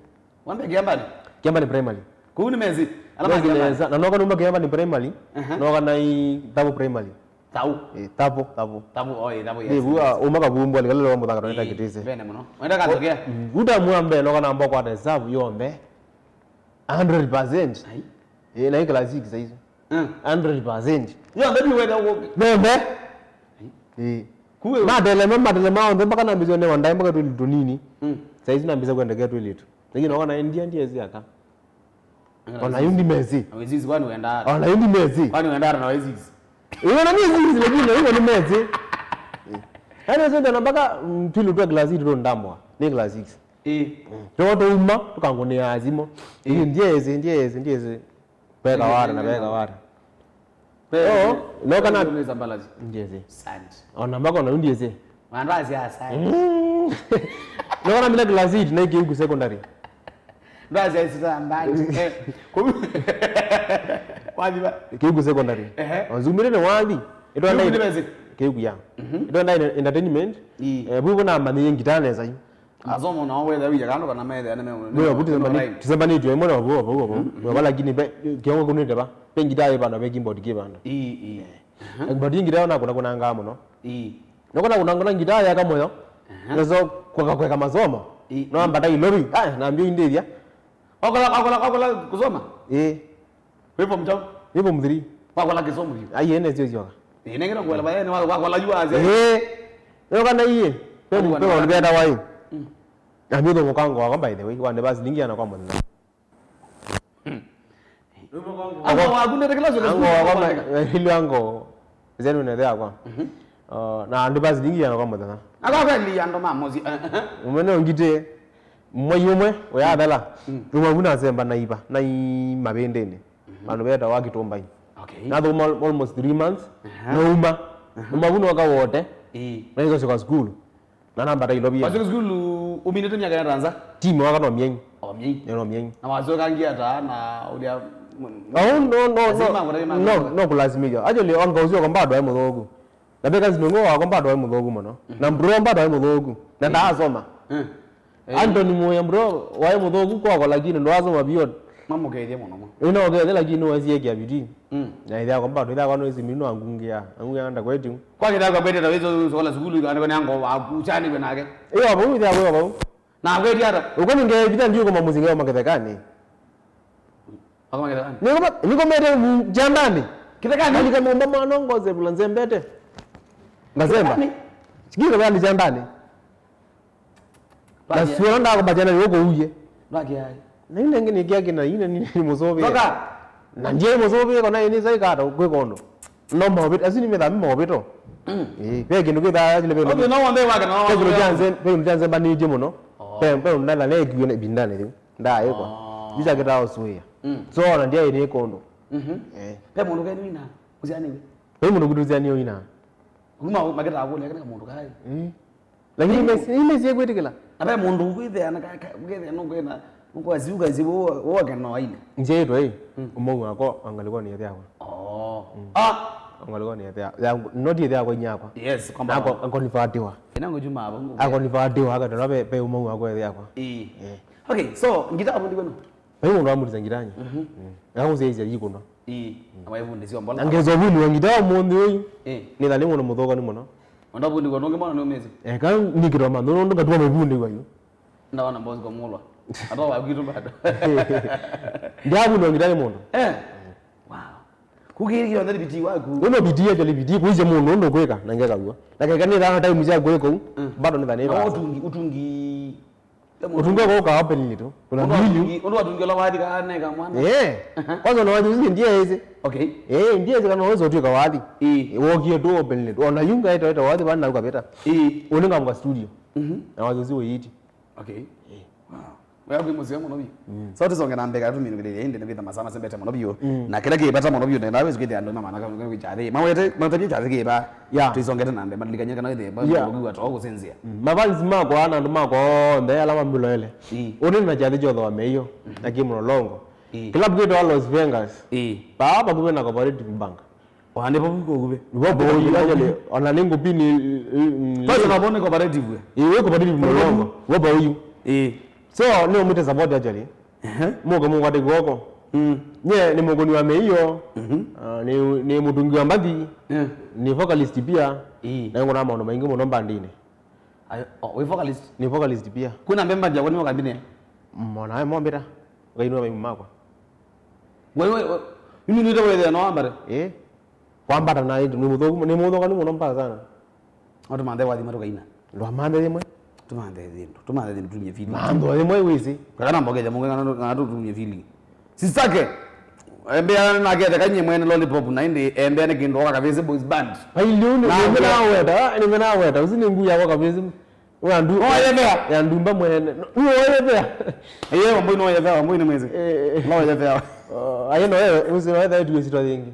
Wambe Kiambani? Kiambani Primary. Kũu nĩ mezi. Ala ma Kiambani. Nesa, na noka numa Kiambani Primary. Aha. Noka na i Thavu Primary. Thau. Eh, Thavo, Thavo. Thavo, oh, eh, Thavo, yes. Nĩ vu, yes. Ah, uma kavumbu, alikala leo mũthanga, eh, twenda Kitise. Vene mũno. Wenda kathokea? Vuta mwambe, noka namba kwata hesabu yonthe. Hundred percent. Ai. Eh, na hii class six saizi. Mm. Hundred percent. Yonthe nĩ wenda ũkũke. Yonthe. Ai. Eh. Kuwe. Matelema, matelema onthe mpaka nambĩswa nĩ wandae mpaka tũli tũnini. Mm. Saizi nambĩsa kwendekea twĩlĩtu. Lakini noka na India, India ezi aka. Ona yu ndimezi. Na wĩsisi, kwani wendaa? Ona yu ndimezi. Kwani wendaa na wĩsisi? Ĩĩ, ona nĩ wĩsisi, lakini na yu ndimezi. Yaani, sasa ndio mpaka, mm, twĩlĩtu twa class eight tũndambwa. Nĩ class six. Ĩĩ. Mm. Tũtũuma, tũkangũnĩa simũ. Ĩĩ. Ĩĩ, ndiezi, ndiezi, ndiezi. Veka wara na veka wara. Pe-, oh, no kana nĩ Zambalazi. Ndiezi. Sand. Ona mpaka ona ndiezi. Wandu asia sand. Mm. No kana mile class eight na Kĩuku Secondary. Ndo asia sita mbali. Eh, kũ-, wathi ba. Kĩuku Secondary. Ehe. Onzumire ni wathi. Ito Kĩuku ndai. University. Kĩuku ya. Mhm. Ito ndai entertainment. Ii. Eh, bubu na mani ngitane sai. Asomo nao wetha wĩya kando kana methea nĩ me-, nĩ Mwe wabu me-, tusembani-, tusembani jwe mwana wabu, wabu, wabu. Mm, mm. Wabu lakini be, kiongo kunite ba. Be ngita ye bana, be keyboard ke bana. Ii, ii. Aha. Keyboard ngita ona kuna kuna ngamo no. Ii. No kuna kuna kuna ngita ya kamoyo. Aha. Nazo kweka kweka masomo. Ii. No ambata ilobi. Ah, na mbio indethia. Okola, okola, okola kusoma? Ii. Wĩ form two? Nĩ form three. Wakola kĩsomo vyũ. Ai, ene sio sioka. Ĩ, nengera ngwela baye, nĩ wa-, wakola yu aze. Ĩ. Nĩ kana iye. Pe, pe, wandũ beta wai. Mm. Na mimi ndo mkango wako, by the way, wande basi lingi ana kwa mwana. Mm. Ango waku nĩ kĩla sio. Ango wako, ma-, ili ango. Zenu nĩ yakwa. Mhm. Uh, na andũ basi lingi ana kwa mwana. Aka kweli andũ ma mozi. Eh, eh, eh. Umene ungite. Mwei ũmwe ũyathela, mm, mm, numa vu nasemba na iva, na i mavĩndĩnĩ. Mhm. Vandũ vetawa Kĩtũmbai. Okay. Nathũkũma al-, almost three months, aha, nauma. Aha. Numa vu noka wote, ĩĩ, naisosyoka sukulu. Na nambata ilovi. Wasyoka sukulu, ũminĩte myaka ya tanza? Ti mwaka, no myei. O myei. Nĩ no myei. Na wasyoka ngia ta, na ũlya, oh, no, no, no, no, no kũlasimĩthya. Actually, anga ũsyoka bado aĩ mũthũku. Na Beckers Ndũng'ũ wakwa bado waĩ mũthũku mũno. Mhm. Na Mbro bado waĩ mũthũku. Na, mhm, ndaasoma. Mm. Eh. Anthony Muya Mbro waĩ mũthũku kwakwa, lakini ndwasoma vyũ. Mamũkeithie mũno mũno. Ĩno ũkeithie, lakini wasie kia bidii. Mm. Na ithe yakwa bado, ithe yakwa no isimi no angungia. Angungia anda kwetu. Kwa kitha kwa kwete tawizo sola sukulu kana kwa nyango wa kuchani kwa nake. Iyo bau, ithe yakwa bau. Na kwete ata? Uko ninge bidii ndio kwa mamuzinga wa makethekani. Akoma kĩthekani? Nĩkoma, nĩkomete mu-, jandani. Kĩthekani? Nĩkomomba mwana ngosevula nzembete. Ngazemba. Kĩthekani? Sikika vani jandani. Na siona ndako bajana yoko uye. Ndaki ai. Na ine ngi nikia kina ine ni, ni musobe. Toka. Na ndiye musobe kona ini sai kata kwe kondo. No mobit, asi ni metha mobito. Mm. Eh, pe kindu kitha ni pe. Okay, no wambe wake na. Pe kindu janze, pe kindu janze bani je muno. Oh. Pe, pe ndala ne kiyo ne bindane. Ndaĩkwa. Oh. Ndisakĩtaa ũsũĩa. Mm. So, ona ndyaĩ nĩ kũndũ. Mhm. Eh. Pe mũndũ kenyu ina, mũsianĩwe. Pe mũndũ kwitũ ũsianĩwe ina. Kuma makĩtaa kũlya kana mũndũ kai. Eh. Lakini mesi, mesi kwĩtĩkĩla. Na pe mũndũ kwĩthĩa na ka, ka, kwĩthĩa no kwena, no kwa ziu kazi wo, wo kana waine. Nje yetu eh. Mm. Umau wako angaliko ni yako. Oh. Mm. Ah. Angaliko ni yako. Ya, not yako nyakwa. Yes, kwamba. Ako, ako nifatiwa. Ina ngujuma hapo. Ako nifatiwa, akatona pe, pe umau wako yako. Eh. Eh. Okay, so, ngita hapo ndiko no. Vai mũndũ wamũlisa ngitani. Mhm. Mm. Akakũsyaĩsya yikũnwa. Ĩĩ. Na waivundĩsya mbola. Na ngeso vuni wa ngita ũmũnthĩ ũyũ. Ĩĩ. Nĩtha nĩ mũndũ mũthũka nĩ mũno. Wenda vundĩkwa nũngĩ mwana nũmĩsĩ. Eka nĩkĩtwa manthũ nũndũ ngatuma mĩvundĩkwa yu. Ndawa na mbosi kwa mũlwa. Ata wa kwitũ bado. Ndiavuni wa ngitani mũndũ. Eh. Wow. Kukiri kila ndani bitii waku. Uno bitii ya jali bitii kuisha mũndũ ũndũ kwĩka na ngeka guo. Na keka nĩ thana time cia kwĩka u. Mm. Bado nĩtha nĩ. Na thana. Utungi, utungi Ũtungwa kwa uka openly tu. Kuna video. Ũndũ watungi ũla wathi kaaneka mwana. Eh. Kwanza na wathi usinge ndiye ese. Okay. Eh, ndiye ese kana wewe utuka wathi. Eh. Wokie tu openly tu. Ona yunga eta eta wathi bana ukapeta. Eh. Uninga mga studio. Mhm. Na wathi usi weiti. Okay. Eh. Wow. Wewe kwa mzee mwana huyu. Mm. So tusonge na mbega tu mimi ndio ndio ndio masama sembete mwana huyo. Mm. Na kila kibata mwana huyo na wewe zikete ando mama na kama kwa chathi. Mawete mawete chathi kiba. Yeah. Tuisongete na mbema ndikanyeka na wewe. Yeah. Kwa togo senzi. Mm. Mafans makwa na andũ makwa onthe ala mamũloele. Ii. Ũnĩ na kyathĩ kyothe wa mĩio na kĩ mũlolongo. Ii. Kĩlabu kĩtawa Las Vegas. Ii. Paa vakuvĩ na Cooperative Bank. Ona nĩ vavu kũkuvĩ. Nĩvo kũu actually, ona nĩ ngũpi nĩ. Kwanza na vone Cooperative we. Ii, wĩ Cooperative mũlolongo. Wĩ vau yu. Ii. So nĩ ũmĩte support actually. Ehe. Mũke mũkwate kw'oko. Mm. Nye nĩ mũkũni wa mĩio. Mhm. Ah, nĩ, nĩ mũtungi wa mbathi. Yeah. Nĩ vocalist pia. Ii. Na ngona maũndũ maingĩ mũno mbandinĩ. Ayo, oh, wĩ vocalist? Nĩ vocalist pia. Kuna mbemba njakwa nĩ wakambine? Mona ayo mombeta. Ngai nĩ wa maimu makwa. Wewe, wewe, mimi ndio wewe na wambare. Eh? Kwambata na nĩ mũthũku, nĩ mũthũka nĩ mũno mbaya sana. Watu manthe wathi matoka ina. Ndwa manthe yemwe. Tumanthe zindu, tumanthe zindu tunye fili. Manthe yemwe wisi. Kana mboke ya mungu kana kana tunye fili. Sisake. Embea na kete kanye mwene lollipop na indi embea ni kindu oka kabisa boys band. Pailiu ni mimi na weta, ni mimi na weta. Usi ni nguya kwa kabisa. Wa ndu. Oh, yebea. Ya ndumba mwene. No, yebea. Yeye wambo no yebea, wambo ni mwezi. Eh, eh. No yebea. Oh, ayo no wewe, usi no wewe tu sitwa nyingi.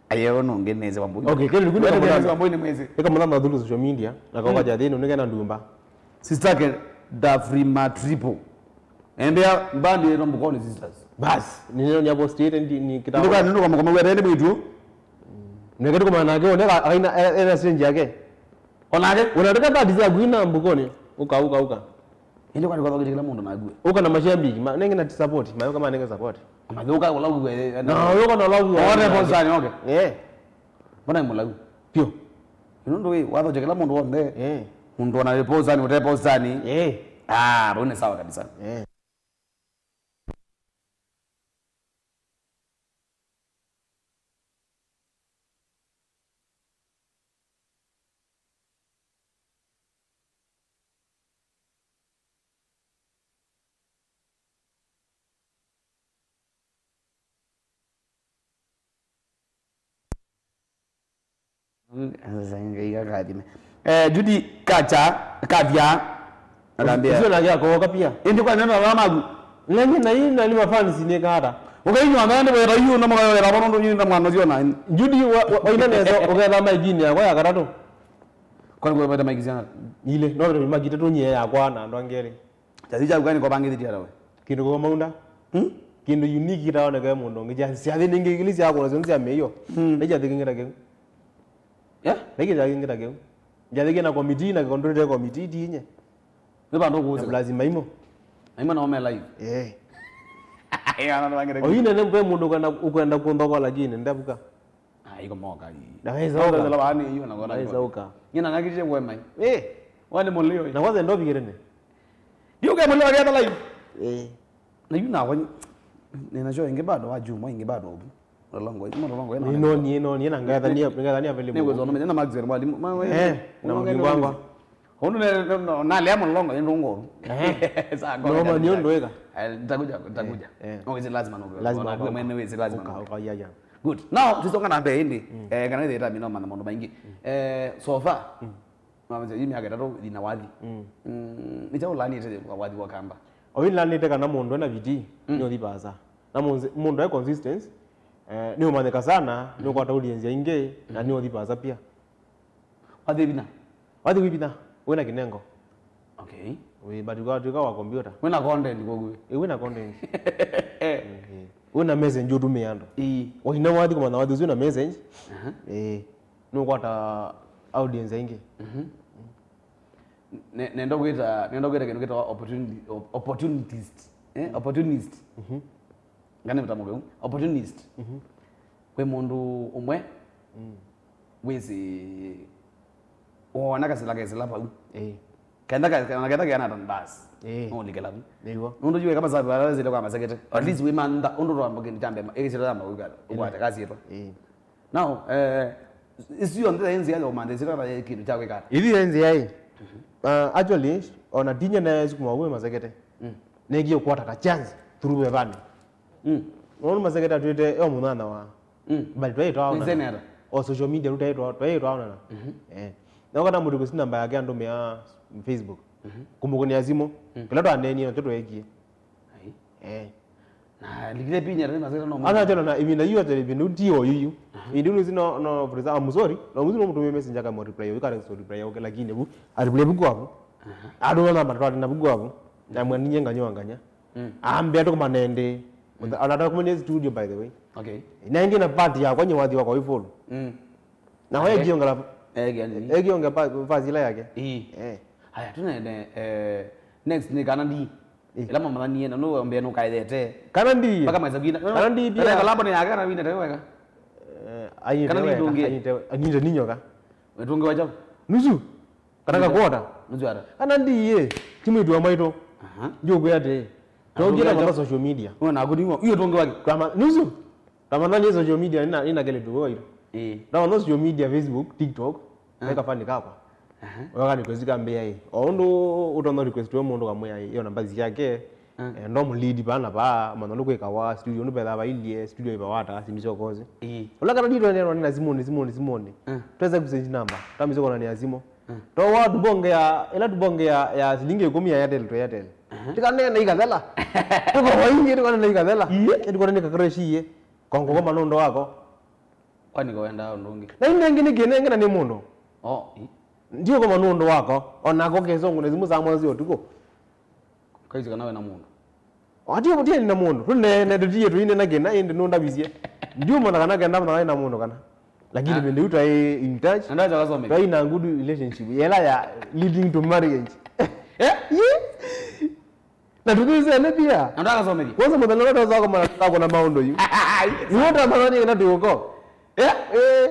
Aye, ũno ũngĩ nĩsĩ Wambũi. Okay, kĩndũ kĩu nĩ kamũthana. Wambũi nĩ mwĩsĩ. Nĩ kamũthana through social media, na kauka kyathĩnĩ, nĩ kena ndumba. Sister yake Dafrima Triple. Embea bandi ĩno Mbukoni Sisters. Bas, nĩ nĩ post ĩte ndi ni kitabu. Nduka nduka mkomo wete ni mwitu. Nĩ kitu kama nake, nĩ aina ena strange yake. Onake? Unataka bandi za kuina Mbukoni, uka uka uka. Ĩndĩ kwani kwatha ũkĩte kĩla mũndũ makue? Ũka na mashabiki, ma, nenge na support, mayũka manenge support. Mayũka ũla ũkue, eh, na ũka na ũla ũkue. Ote postani, okay. Eh. Mbona mũlau? Pio. Nũndũ wĩ, wathoje kĩla mũndũ wothe. Eh. Mũndũ ona postani, ũte postani. Eh. Ah, bwana sawa kabisa. Eh. Ngai akathime. Eh, Judy Kacha, Kavya. Akambia. Sio na yako kapia. Indi kwa neno la magu. Lenye na hii na ni mafans ni kata. Ukainywa na ndio wera yu na mwa wera bono ndio na mwana zio na. Judy wa, wa, wa ina nezo uketha maigini yako ya katatu. Kwa nini kwa maigini yana? Ile, no ndio magita tu nye ya kwa na ndo ngere. Kyathi kyaku kani kobangĩthĩtye ata we? Kĩndũ kũmaunda. Hmm? Kĩndũ unique kĩtaoneka mũndũ ũngĩ. Kya syathĩ nĩ ingĩ ili syakũna syonthe sya mĩio. Hmm. Nĩ kyathĩ kĩngĩ ta kĩu. Yeah? Nĩ kyathĩ kĩngĩ ta kĩu. Kyathĩ kĩna committee na kĩkontrolete committee ti inye. Nĩ vandũ kũũsĩla. Lazima imo. Na imo nao me live. Eh. Ĩyo ana nĩ wangĩte. Oyine nĩ mpe mũndũ ũkwenda, ũkwenda kũnthokola lakini ndavuka. Ah, iko moka hii. Na weza uka. Zela bani hiyo na kona. Weza uka. Nyina nakije we mai. Eh. Wale mulio. Na kwanza ndo bigirene. Ndio ke mulio ya live. Eh. Na yu na kwani. Nina show ingi bado wa Juma ingi bado obu. Lolongo, imo lolongo ina. Ni no ni no ni na ngatha ni ngatha ni available. Ni kwezo no na Maxwell mwalimu. Eh. Na mjibangwa. Ũndũ ne, ne, no, nalea mũlolongo nĩ ndũngũ. Ehe. Saa no, ma, nĩ ũndũ wĩka. Eh, nitakuja, nitakuja. Eh, eh. No, wĩsĩ lazima no. Lazima no, no, no. Mwene wĩsĩ lazima no. Uka, uka, ya, ya. Good. Now, tusonga na mbele ĩndĩ. Mm. Eh, kana ĩthĩta mina mana maũndũ maingĩ. Mm. Eh, so far. Mm. Mama, hii miaka ĩtatũ thĩna wathi. Mm. Mm, nĩ kyaũ ũlanĩte wathi wa kamba? Oyu lanĩte kana mũndũ ena bidii, mm, nĩ ũthi basa. Na mũndũ e consistent, Eh, nĩ ũmanyĩka sana, nĩ ũkwata audience aingĩ, na nĩ ũthi vaasa pia. Wathi vina? Wathi wĩ vina, wĩna kĩnengo. Okay. Wĩ, but kwa tuka wa computer. Wĩna content kwa gwe. Eh, wĩna content. Eh. Eh, wĩna message ũtũmĩa andũ. Ii. Waina wathi kũmanya wathi ũcio na message. Aha. Eh, nĩ ũkwata audience aingĩ. Mhm. Ne-, nenda kwĩta, nenda kwĩta kĩndũ kĩtawa opportunity, op-, opportunist. Eh, opportunist. Mhm. Ngane mtambo kĩu. Opportunist. Mhm. Kwĩ mũndũ ũmwe, mm, wĩsĩ, wona kasila kesila vau. Eh. Kenda ka-, kana kenda keana tan bas. Eh. No likela vau. Nĩguo. Nũndũ juu kama sabi wala zile kwa masekete. At least we manda, ũndũ twamba kĩndũ kyambe, ĩkĩsira yamba kwĩka, ũkwate kasietwa. Eh. Now, eh, isu yonthe ya nzĩa ya ũmantha ĩsira kana kĩndũ kya kwĩka. Ithi ya nzĩa ĩ. Uh, actually, ona tinya na sukuma we masekete. Mm. Negie kwata ka chance through wevanĩ. Mm. Nũndũ masekete atwĩte yo mũnana wa. Mm. But twaĩ twaonana. Nzenera. O social media rutaĩ twa-, twaĩ twaonana. Mhm. Eh. Na ũkana mũndũ kũsi namba yake andũmĩa Facebook. Mhm. Kũmũkũnĩa simũ. Mm. Kĩla twanenie nakyo tweekie. Ai. Eh. Na likile pinya tena masera no. Ana tena na ĩvinda yu yote ĩvinda ti o yuyu. Aha. Ĩvinda yu no, no, for example, I'm sorry. No, mtu no mtu messenger kama reply, you can reply, okay, lakini bu, a reply buku hapo. Aha. Ado na matwa na buku hapo. Na mwaninye nganywa nganya. Mm. Ambe atoka manende. Mm. Anataka kumenya studio, by the way. Okay. Na ingi na part ya kwanye wathi wa kwa ifulu. Mm. Na wewe, okay, giongela. Eh, giani. Eh, gionge pa, pa zila yake. Ii. Eh. Haya, tunene, eh, next ni kana ndi. Ĩ. Ĩla mamathanie na nũwe mbee nũkaethete. Kana ndiye. Mpaka maisa kwina. Kana ndiye pia. Kana kalabo ni yake kana wina tewe weka. Eh, anyite kana weka, ndungi. Anyite, anyite ninyoka. Wetungi wa chao. Nusu. Kana kakwota. Nusu ara. Kana ndiye. Timu itwa maito. Aha. Ndio kuyate. Tongera kwa social media. Wewe na kuniwa. Hiyo tungi wake. Kama nusu. Kama nani social media nina, nina kele tu waito. Eh. Na no social media, Facebook, TikTok. Ah. Eka fani kakwa. Aha. Waka request kambia ĩ. O ũndũ ũtonya request we mũndũ kamwe ĩ, yo namba syake. Ah. Eh, ndo mũlead bana ba, mana nũkwĩka wa studio, nũbetha bailie, studio iba wata, simi sio kozi. Ii. Ũla kana ndito neno nina simoni, simoni, simoni. Ah. Tweza kusenji namba, tamize kona ni simu. Ah. To wa tubonge ya, ila tubonge ya, ya silingi ikũmi ya Airtel to Airtel. Aha. Tikane na ikathela. Tuko waingi, tikane na ikathela. Ii. Tikane ni kakreshi ye. Kongo kama nũndũ wako. Kwani ko wendaa ũndũ ũngĩ? Na ĩndĩ ĩngĩ nĩ kĩnenge na nĩ mũndũ. Oh, i. Ndiũkoma nũndũ wako, o nako kĩsũngũ na simũ saa mũonza sya ũtukũ. Kaisi kana wĩ na mũndũ? Ati ũtieni na mũndũ. Tũneene tũtie tũine na kĩna ĩndĩ nũndavisye. Ndiũmanya kana kenda manya na mũndũ kana. Lakini ah, ĩndĩ yu twaĩ in touch. Na ndacha kasomethya. Twaĩ na good relationship. Yela ya leading to marriage. Eh? Yee? Na tũkĩsene pia. Na ndakasomethya. Kwanza mũthenya ũla twasaka mana tũkakona maũndũ yu. Nĩwe ũtamanyanie kana twĩ ũko. Eh? Eh.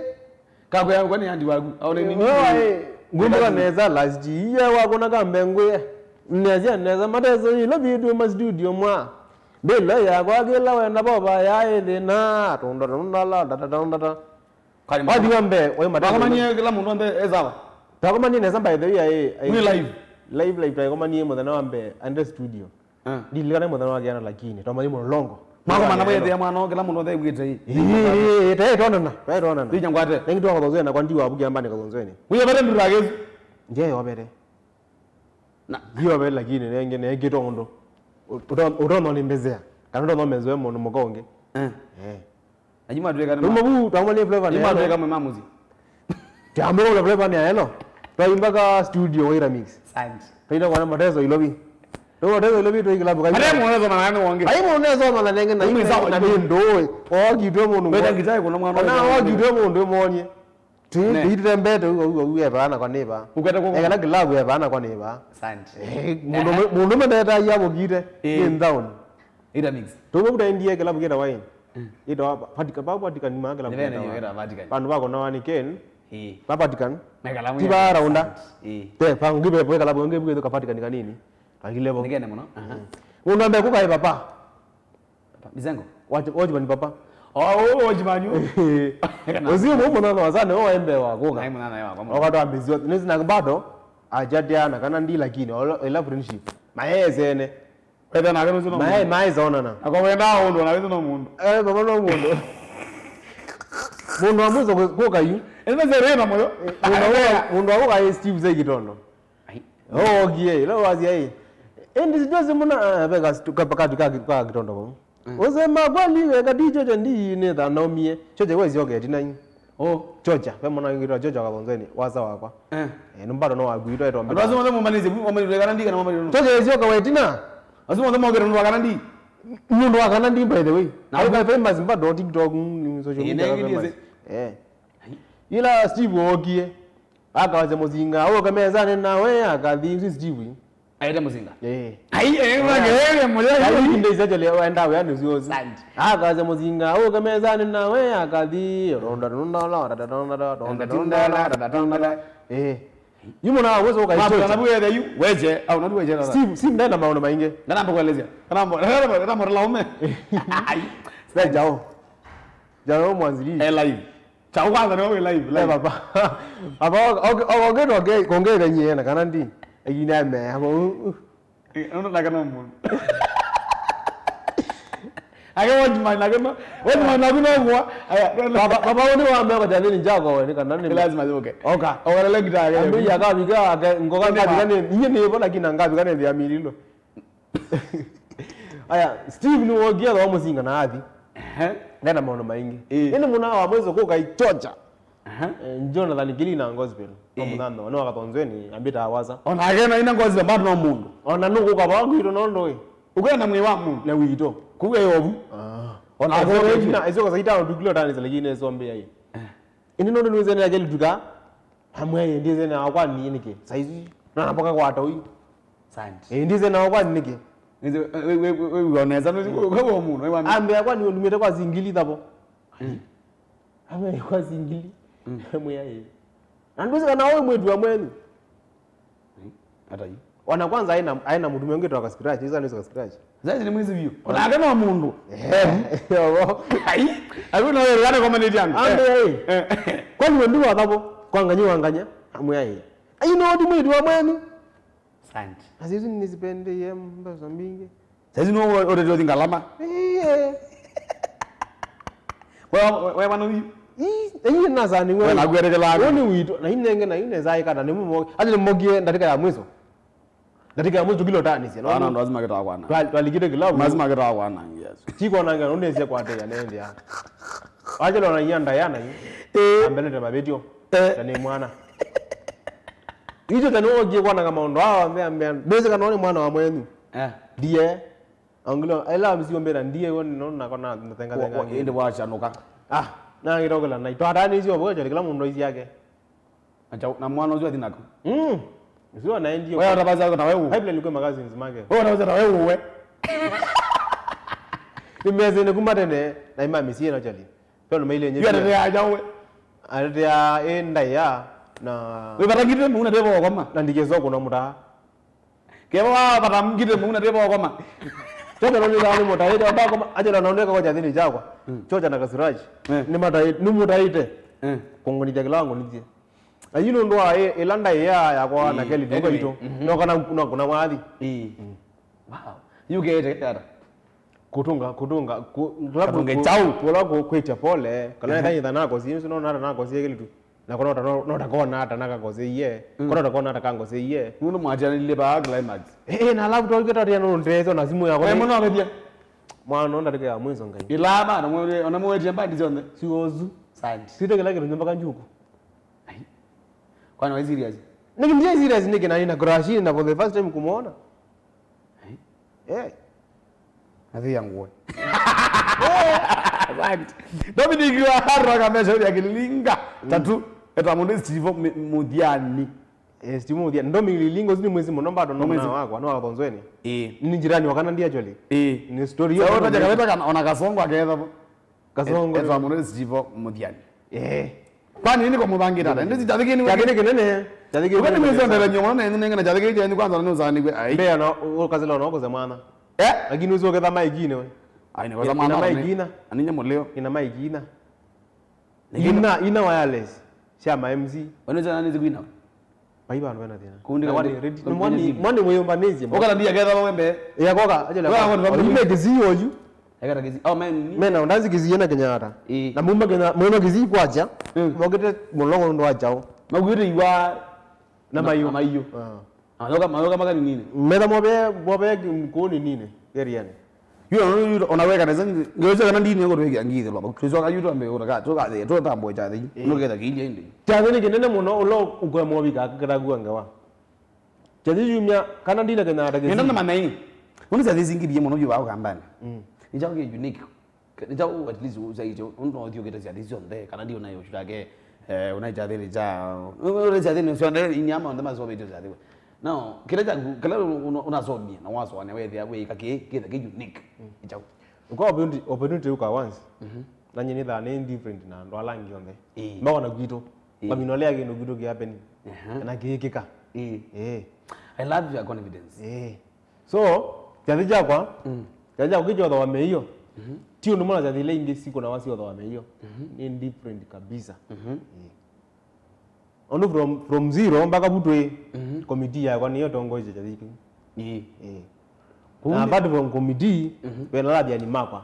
Kakwĩa kwani andi waku. Aone nini? Wewe, eh, ngumbuka nesa last year wakona kambe ngwe. Nesa, nesa mateso ilo video ma studio mwa. Bila ya kwa kila wenda baba ya ĩthĩ na tunda tunda la tata tunda ta. Wathi wa mbee, waĩ matendo. Wakomanie kĩla mũndũ onthe e sawa? Twakomanie nesa, by the way, aĩ, aĩ. Mwĩ live? Live, live, twakomanie mũthenya wa mbee, ande studio. Ah. Ndilikana mũthenya wa kĩana, lakini twamanye mũlolongo. Mwakomana mwethĩa mwana, kĩla mũndũ onthe ewĩte ĩ. Ĩĩ, ĩĩ, ĩĩ, taĩ twonana, taĩ twonana. Ndinya ngwate. Nengi twa kathonzweni na kwa ndiwa abuki ambani kathonzweni. Wĩyo vete nduragezi. Ndiye yovete. Na. Ndiyo vete, lakini nenge, nenge tondo. Utono ni mbezea. Kana utono mezwe mũndũ mũka ũngĩ. Eh. Eh. Anyuma tuweka. Ruma bu, twamwe ni flavor. Anyuma tuweka mwe mamuzi. Tiambe ule flavor ni aelo. Twaimba ka studio wa Ira Mix. Asante. Twaina kwa mateso ilobi. Twa mateso ilobi twa kilabu kai. Ate mwe zo manani wonge. Ai mwe zo manani nenge na. Mwe sawa. Na ni ndoi. O kitwe mundu. Weta ngitai kuna mwana. Na o kitwe mundu monye. Twi, ne. Twi tutembete ugo ugo uye bana kwa neba. Ukete kwa. Ekala kilabu ya bana kwa neba. Asante. Eh, mundu, mundu mendeta ya bogite. Eh. In down. Ira Mix. Tugo kutaendie kilabu kĩtawa ĩ. Mm. Ĩtawa Vatican, pa Vatican ma kilabu kĩtawa. Nĩ vene ĩtawa Vatican. Vandu vako na wani Ken. Ĩĩ. Pa Vatican. Na kalamu. Ti ya ba raunda. Ĩĩ. Te, pa ngibe kwa kilabu ngibe kwa Vatican kanini. Kangile bo. Nĩ kene mũno. Aha. Mũndũ ambe kuka papa. Papa Mizengo. Watch, watchman papa. Oh, oh, watchman yu. Ũcio mũndũ na wazane wao embe wa kuka. Ai mwana wa. Wakati wa mbizio. Nisi na bado. Ajadiana kana ndi lakini. Ila friendship. Maezene. Wetha nake nũcio no mũndũ. Maĩ, maĩ zonana. Ako wenda ũndũ, na wĩthĩ no mũndũ. Eh, baba no mũndũ. Mũndũ wa mũico kũ-, kũka yu. Ĩno nzere na moyo. Mũndũ wa, mũndũ wa kũka ĩ Steve Zai Kitondo. Ai. Oh, ogie, ila wazi ai. Endi sijua simuna, ah, beka stu-, ka-, ka-, ka-, ka Kitondo. Mm. Ũsema kweli weka ndi chocha ndi nĩ thanaumie. Chocha we zioke ĩtina yu. Oh. Chocha, ve mwana wĩtwa Chocha Kathonzweni, wasa wakwa. Eh. Eh, nĩ bado no waku itwa etwa Andũ asu mbita. Mothe mũmanĩsye, mũmanĩsye kana ndi kana mũmanĩsye. Chocha zioka we ĩtina. Asu mothe mokĩte nũndũ wa kana ndi. Nũndũ wa kana ndi, by the way. Na au ka famous bado TikTok, mm, social media ka famous. Eh. Ila Steve okie. Akawasya Mũsinga, ũke mesanĩ nawe, akathi, si Steve. Aete Mũsinga. Eh. Ai, eh, wake, eh, mũthenya. Ai, ndĩ sachele wenda we anu ziozi. Sand. Akawasya Mũsinga, ũke mesanĩ nawe, akathi. Ronda, ronda, ronda, ronda, ronda, ronda, ronda. Eh. Yu mwana wa weso Mwapo kana ũkaichocha. Buwe the yu, weche, au nadu weche na. Steve, Steve ndena maono maingi. Kana mbo kuelezea. Kana mbo, kana mbo, kana mbo laume. Ai. Sasa jao. Jao mwanzili. Eh, live. Chao kwanza nĩ wĩ live, live. Eh, baba. Baba, okay, okay, okay, okay, kongere nyie na kana ndi. Ĩkine me, abo, uh, uh. Eh, no, na kana mũndũ. Ake watchman, ake no, watchman, ake no kwa. Aya, baba, baba, ũnĩ wa meko jathini jako, we, nĩ kana nĩ. Lazima yoke. Oka. Oka, lele gita, ake. Ambi ya kabiga, ake, ngoka kabiga nĩ, iye nĩ bona kina ngabiga nĩ ya mililo. Aya, Steve nĩ wokie thwa Mũsinga na athi. Ehe. Ndena maũndũ maingĩ. Ĩĩ. Ĩndĩ mũna wa mwĩso kũka ichocha. Ehe. Eh, Jonathan Kili na gospel. Ĩĩ. Mũthano, no akathonzweni, ambita awaza. Ona agena ina gospel, bado no mũndũ. Ona nũkũka vaa kwitũ no ndũĩ. Ũkwenda mwĩ wa mũndũ. Na witũ. Kuwe yobu. Ah. Ona athonzweni. Ĩsio kasaita ndukilo tani lakini ĩsombe yai. Eh. Ĩndĩ no ndũnwĩzene akeli tuka. Amwe yendizene akwani nĩkĩ. Saizi. Na napoka kwa toi. Sandi. Eh, ndize na kwa nĩkĩ? Ndize, we, we, we, we, we, onesa, no, we, we, we, mũno, we, wa- Ambe kwa nĩ ndumĩte kwa singili thabo. Mm. Ambe kwa singili. Mm. Mwe aye. Na nduze kana wewe mwetu wa mwenu. Mm. Hata hii. Ona kwanza aina, aina mtu mwingine toka scratch, hizo ni scratch. Sasa ni mwizi view. Onake no mũndũ. Eh. Ai, ai, no, wewe, hata kwa maneno yangu. Ambe, eh. Eh. Kwa nĩ nduma thabo, kwa nganya wa nganya, amwe aye. Ai, no, ndumĩte wa mwenu. Asante. Na sisi nisipende ye mbeca mbingi. Saizi nĩ ũtetyo thi ngalama. Iye. Wewe, wewe, wewe, mwana huyu? Ii, iye nasani wewe. Wewe nakuerekela. Wewe ni wito, na inenge na ine zai kana ni mumo. Hata ni mogie ndatĩka ya mwiso. Ndatĩka ya mwiso kilo tani sio. Ana ndo lazima kitawa kwana. Twa-, twalikite kilabu. Lazima kitawa kwana, yes. Chiko nanga ndio ndio kwa tega nende ya. Acha ndo na yanda yana. Eh. Ambele tema video. Eh. Tani mwana. Itũ ta nĩwokie kwananga maũndũ aa onthe ambĩa, ndwĩsĩ kana nĩ mwana wa mwenyu? Eh. Ndiye. Angilo, ela msio mbera ndiye woni no nako na natenga tenga. Ĩndĩ wachanuka. Ah, na ngitokela na itwata nĩ sio bocha kila mũndũ aizi yake. Acha na mwana ũcio athi naku. Mm. Sio na ndio. Wewe utabaza na wewe. Pipeline kwa magazines make. Wewe utabaza na wewe. Nimeze ne kuma tene na imami sie na chali. Pelo maile nye. Yeye ya jawe. Ate ya enda ya na. Wewe batangite mu na tebo koma. Na ndike zoko na muta. Kewa batangite mu na tebo koma. Chocha no ni dani muta ite ba koma aje na naoneka kwa jathini jakwa. Mm. Chocha na kasiraji. Eh. Ni mata ni muta ite. Eh. Kongoni jakila ngo nije. Ayu nũndũ wa ĩ-, ĩla ndaĩa yakwa na Ĩĩ, Kelly nduka anyway, itũ. Mhm. No kana no kuna mwathi. Ĩĩ. Mm. Wow. Yu kete kata. Kutunga, kutunga, ku-, kula ku-, Katunge ku-, chau. Kula ku-, kwĩtya pole. Kana Ehe. Kanyitha nakosi, nĩsĩ nona ata nakosi Kelly tu. Na kona ata no-, nota kona ata nakakoseiye. Mm. Kona ata kona ata kangoseiye. Nũndũ mwatianĩlile ba climax. Eh, eh, na alafu twalikĩta tena nũndũ ndezo na simu yakwa. Eh, mũno abethia. Mwana ndatĩka ya mwiso ngai. Ilama, na mwe-, ona mwetie mbandi zonthe. Siozu. Sandi. Site kila kĩndũ nyumba kanjuku. Ai. Kwani wa serious? Niki ndiye serious niki na nina crush na for the first time kumuona. Ai. Eh. Nathi yangu. Asante. Dominic wa Haraka ameshauri akilinga. Mm. Tatu. Eta mundu Steve Mu-, Muthiani. Eh, Steve Muthiani. Dominic Lilingo ni mwezi muno bado no mwana wakwa no athonzweni. Eh. Ni jirani wa kana ndiye actually. Eh. Ni story. Sasa utaja kaweta kana ona kasongo aketha. Kasongo. Etwa mũno Steve Muthiani. Eh. Kwani nĩ kwa mũbangĩte ata? Ndĩ kyathĩ kĩnĩ. Kyathĩ nĩ kĩnene. Kyathĩ kĩnĩ. Ũkani mwĩsĩ ndele nyongo na nĩ nĩ kyathĩ kĩnĩ kwani kwanza nĩ ũsani kwe. Ai. Mbea no ũkazila no kũze mwana. Eh? Lakini ũcio ketha maikine we. Ai nĩ kwa mwana. Ina maikina. Aninye mũleo. Ina maikina. Ina, ina wireless. Sha ma M C. Wene zana nĩ zikuina. Vai vandũ vena thĩna. Kundi na wani kandĩ-, ready. Kandĩ Mwani, simu. Mwani mwĩyũmbanĩsye. Ũkala ndia ketha wembe. Ya koka, aje na. Wewe watu wa ime Kisii oyu. Ekata Kisii. Oh, man. Mena undazi Kisii na Kenyatta. Ĩĩ. Na muma Kenya, muma Kisii kwacha. Mm. Mokete mũlongo ndo achao. Maguire iwa. Na mayu. Na mayu. Ah. Mayoka, mayoka maka nini? Metha mobe, mobe kuni nini? Geriani. Yu, yu, yu, ona weka nesa, ngeũsya kana ndini ĩkũtwĩkĩa ngithi lwa. Tũcoka yu twambe ũtaka, tũkathĩ, tũtambwe kyathĩ. Ĩĩ. Nũketha kĩilya ĩndĩ. Kyathĩ nĩ kĩnene mũno, ũla ũkwema ũvika kĩtakuwa ngewa. Kyathĩ yumya, kana ndina kĩnyaata kĩsi. Nenda na manai. Ũnĩ kyathĩ singi biĩ mũno yu wa Ũkambani. Mm. Nĩ kyaũ kĩ unique. Nĩ kyaũ at least ũsyaĩtye, ũndũ ũthiũkĩte kyathĩ syonthe, kana ndi ũnaĩ ũshutake, eh, ũnaĩ kyathĩnĩ kya, ũnaĩ kyathĩnĩ syonthe, inyama onthe masometye kyathĩ we. Now, kĩla kyaku, kĩla ũna-, ũnasomie, na wasomania, wethĩa, wĩka kĩ, kĩthe kĩ unique. Mm. Nĩ kyaũ? Ũka opportunity, opportunity ũka once. Mhm. Na nyie nĩthaa nĩ different na andũ ala angĩ onthe. Ĩĩ. Mbakwa na kwitũ. Ĩĩ. Mavina ũlea kĩndũ kwitũ kĩapeni. Aha. Na kĩĩkĩka. Ĩĩ. Ĩĩ. I love your confidence. Ĩĩ. So, kyathĩ kyakwa, mm, kyathĩ kyakwa kĩkyothawa meio. Mhm. Ti ũndũ mwana kyathĩ ila ingĩ sikũnawa syothawa meio. Mhm. Nĩ different kabisa. Mhm. Ĩĩ. Ũndũ from, from zero mpaka vutwĩ, mhm, committee yakwa nĩyo tongoesye kyathĩ kĩu. Ĩĩ. Ĩĩ. Kũu na nĩ- apart from committee, mhm, ve na athiani makwa.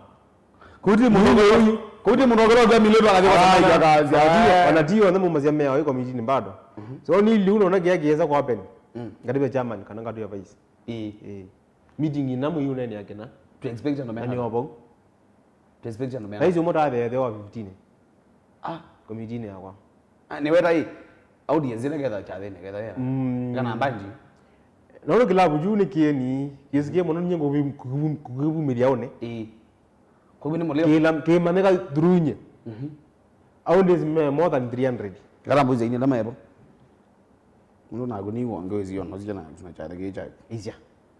Kũu ti mũndũ ũngĩ, kũu ti mũndũ ũngĩ ũngĩ amilĩtwa akathi kwa samaki akaanzia. Ona ti, eh, ona ti onthe maumasya mea ĩ committee-inĩ bado. Mhm. So nĩ liu nona kĩa kĩesa kwa open. Mm. Ngatĩve chairman kana ngatĩve vice. Ĩĩ. Ĩĩ. Meeting ina mũiũ nene akina. To expect no na nĩ mehana. Ovau. To expect no mehana. Raisi ũmwe tathethewa fifteen. Ah. Committee-inĩ yakwa. Ah, nĩ weta ĩ. Audience ĩla ketha kyathĩnĩ ketha ya. Mm. Kana mbanji. Nono kĩlavu kyu nĩ kĩeni, kĩsikie mũno nyie kũkĩvumĩlya one. Ĩĩ. Kũu nĩ mũleo. Kĩla, kĩmanyĩka through nye. Mhm. Audience me more than three hundred. Kana mbuzi ine ndama yepo. Mũndũ naku nĩ wonge wĩsio no sija na tuna kyathĩ kĩ kyaku. Isya.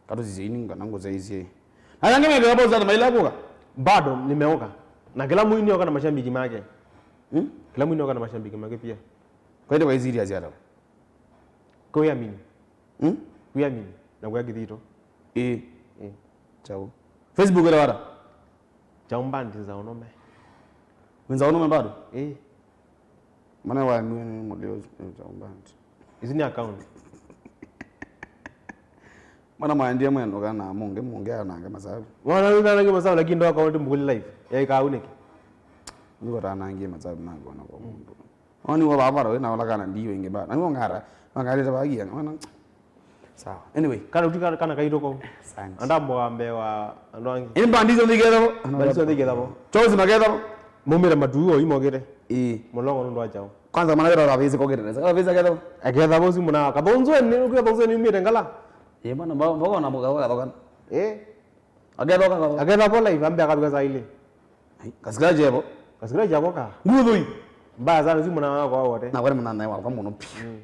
Katũ sisya ini kana ngũsya isye. Na yange mebe hapo sana maila kuka. Bado nimeoka. Na kila mwini oka na mashabiki make. Hmm? Kila mwini oka na mashabiki make pia. Kwa hiyo kwa serious hata. Kwa hiyo amini. Hmm? Kwa hiyo amini. Na kwa kithito. Eh. Eh. Chao. Facebook ile wara. Chao mbandi za onome. Wenza onome bado? Eh. Mana wa nwe ni mulio, eh, chao mbandi. Isu nĩ account. Mana mwaendie mwendo kana munge, munge anange masabu. Mwana wina anange masabu, lakini ndo account mbukuli live. Ya ikau niki? Niko tanangie masabu nako na kwa mundu. Oni wa baba we na wala kana ndiyo inge ba. Na ngara, ngara ta bagia, mana. Sawa. Anyway, kana utika kana kaitoko. Asante. Anda mboga mbee wa andu angi. Ini mbandi icio ndigethabo. Mbandi icio ndigethabo. Chozi magethabo. Mumire matuo imogere. Ii. Mulongo nundu wa chao. Kwanza mana wira wa bisi kokere. Saka bisi agethabo. Agethabo si muna kathonzo ni ukia thonzo ni umire ngala. Ye mana mboga na mboga kathoka. Eh. Akethoka kathoka. Akethabo live ambe akabika saa ile. Ai, kasikira jebo. Kasikira jabo ka. Nguthui. Mbaya sana si muna wako wote. Na wale muna naye wako muno pia. Mm.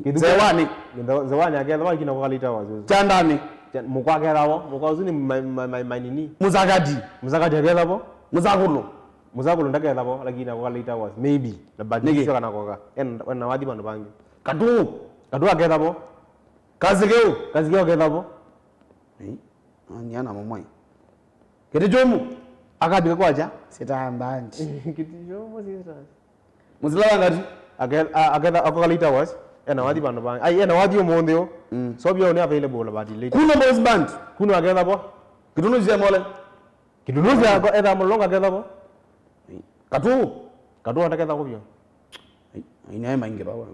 Nzewani. Nze-, nzewani akethwa kina kwa kalita wazo. Chandani. Chan-, mukwa akethwa, mukwa usu ni ma-, ma-, ma-, ma-, nini? Muzakati. Muzakati akethwa. Muzakulu. Muzakulu ndakethwa, lakini kwa kalita was. Maybe. Na badi. Niki? Sio kana koka. En, en na wathi bandu bangi. Katu. Katu akethwa. Kasikeu. Kasikeu akethwa. Eh? Ni ana mumwe. Kiti chumu. Akabika kwacha. Sita mbandi. Kiti chumu sita. Musila wa ngati? Ake-, a-, aketha, ako ka late hours, ena wathi vandu vangi. Ai, ena wathi umunthi u. Mm. So bia ni available but late. Kuno boys band. Kuno aketha bo. Kitunu cia mole. Kitunu cia ko etha mulonga aketha bo. Katu. Katu ataketha ko bio. Ai, ai, naye maingi baba.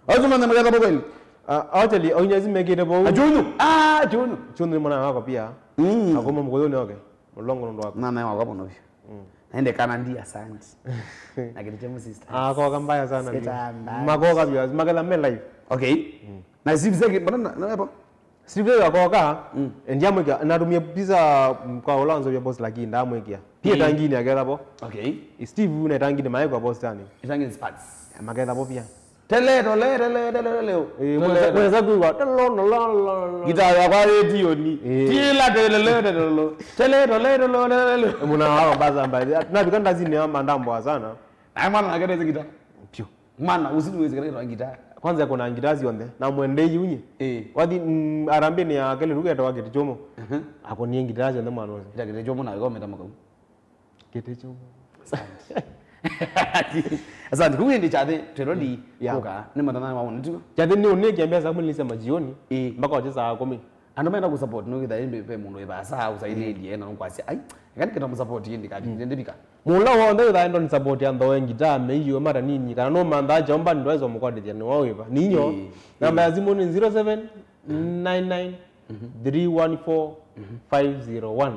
Azu mane maketha bo kweli. Ah, actually, oinya zimekite bo. Achunyu. Ah, achunyu. Chunyu mwana wako pia. Mm. Akoma mkoyo ni okay. Mulongo ndo wako. Mama wako bono bio. Mm. Naende kana ndi asante. Na kiti chemu sister. Ah, koka mbaya sana. Sita mbaya. Makoka bio, maketha me live. Okay. Mm. Na Steve Zeki, mbona na, na hapo? Steve Zeki akoka, mm, ndiamwika, natumie pizza, mm, kwa ulanzo ya boss lakini ndamwikia. Pia, mm, tangini aketha bo. Okay. Steve na tangini maiko boss tani. Itangini Sparks. Maketha bo pia. Tele, tole, tele, tele, tele. Eh, tele, mweza, tele. Mweza kuigua, tele, lo, lo, lo, lo, lo. Gitaa ya kwa radio ni. Eh. Tila, tele, tele, tele, lo. Tele, tole, tele, tele, tele. Eh, muna hawa baza mbali. Na bika ndazi ni ama ndambo sana. Na mwana akete gitaa. Pio. Mwana, usini wezi kete gitaa. Kwanza kuna gitaa zionthe. Na mwende yunye. Eh. Wathi, mm, arambini ya kele ruge tawa kiti chomo. Mhm. Ako ni gitaa zionthe mwana wose. Gitaa kiti chomo na gometa makau. Kĩtĩ kyũmũ. Asante. Asante. Kũu ĩndĩ kyathĩ twĩloli, yeah, kũka, nĩ mathana ma wona, tiguo? Kyathĩ nĩ ũnĩkĩa mbesa mũnĩsya majioni, ĩĩ, mpaka oche saa kũmi. Andũ menda kũsupport, nũkĩtha ĩndĩ ve mũndũ ĩvasa, ũsailĩlie, na nũkwasya, ai, eka nĩkĩta mũsupport ĩndĩ kati, mm, ndĩvika. Mũla w'onthe wĩthaa endo nĩ support ya Nthoe Ngitaa, Meiyo, Mata Nini, kana nũmanthaa Kyomba, ndwaĩsa mũkwatĩthya nĩ wa wĩva. Nĩ inyo, ĩĩ, namba ya simũ nĩ zero seven nine nine three one four five zero one.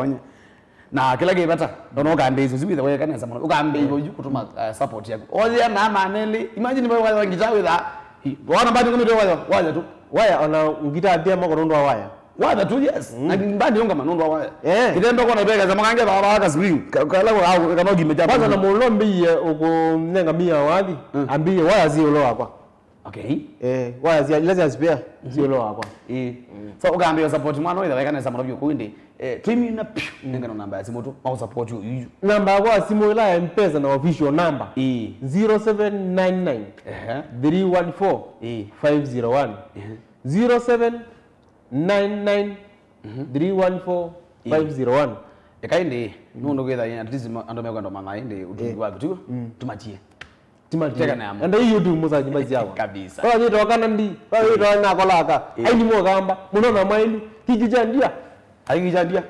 ũkũvonya. Na kĩla kĩ vata, ndona ũkambĩĩsya ũsu wĩthe weka nesa mũno. Ũkambĩĩsya ũyu kũtũma, uh, support yaku. Oya na maneli, imagine wewe wa ngita wĩtha. Wana mbandi ngombe waya, waya tu. Waya ona ngita atia moko nũndũ wa waya. Waya tu, yes. Na mbandi yongama nũndũ wa waya. Eh. Kitendo kona bega za makange ba ba ka swing. Kala kwa kana gime jaba. Kwanza na mũlo mbiye ũkũnenga mia wathi, ambiye waya zi ũlo wakwa. Okay. Eh, waya cia, ila cia spare, ciolo wakwa. Eh. So, ũkambĩĩa support mwana ũyũ, weka nesa mũno vyũ kũu ĩndĩ. Eh, twĩmina piũ, nengano namba ya simũ tu, mau support ũyũ. Namba yakwa ya simũ ĩla ya M-Pesa na official number. Eh. Zero seven nine nine, ehe, three one four, eh, five zero one. Ehe. Zero seven nine nine, three one four, five zero one. Eka ĩndĩ, nũndũ kwĩtha at least ma-, andũ mekwenda manya ĩndĩ ũtungi waku, tiw'o? Tumatie. Timatie. Teka na yamo. Enda hii YouTube musaji mazi yako. Kabisa. Kwa nito kana ndi, kwa nito na kolaka. Eh. Aini mo gamba, muno na mailu, kiki chandia. Aiki chandia.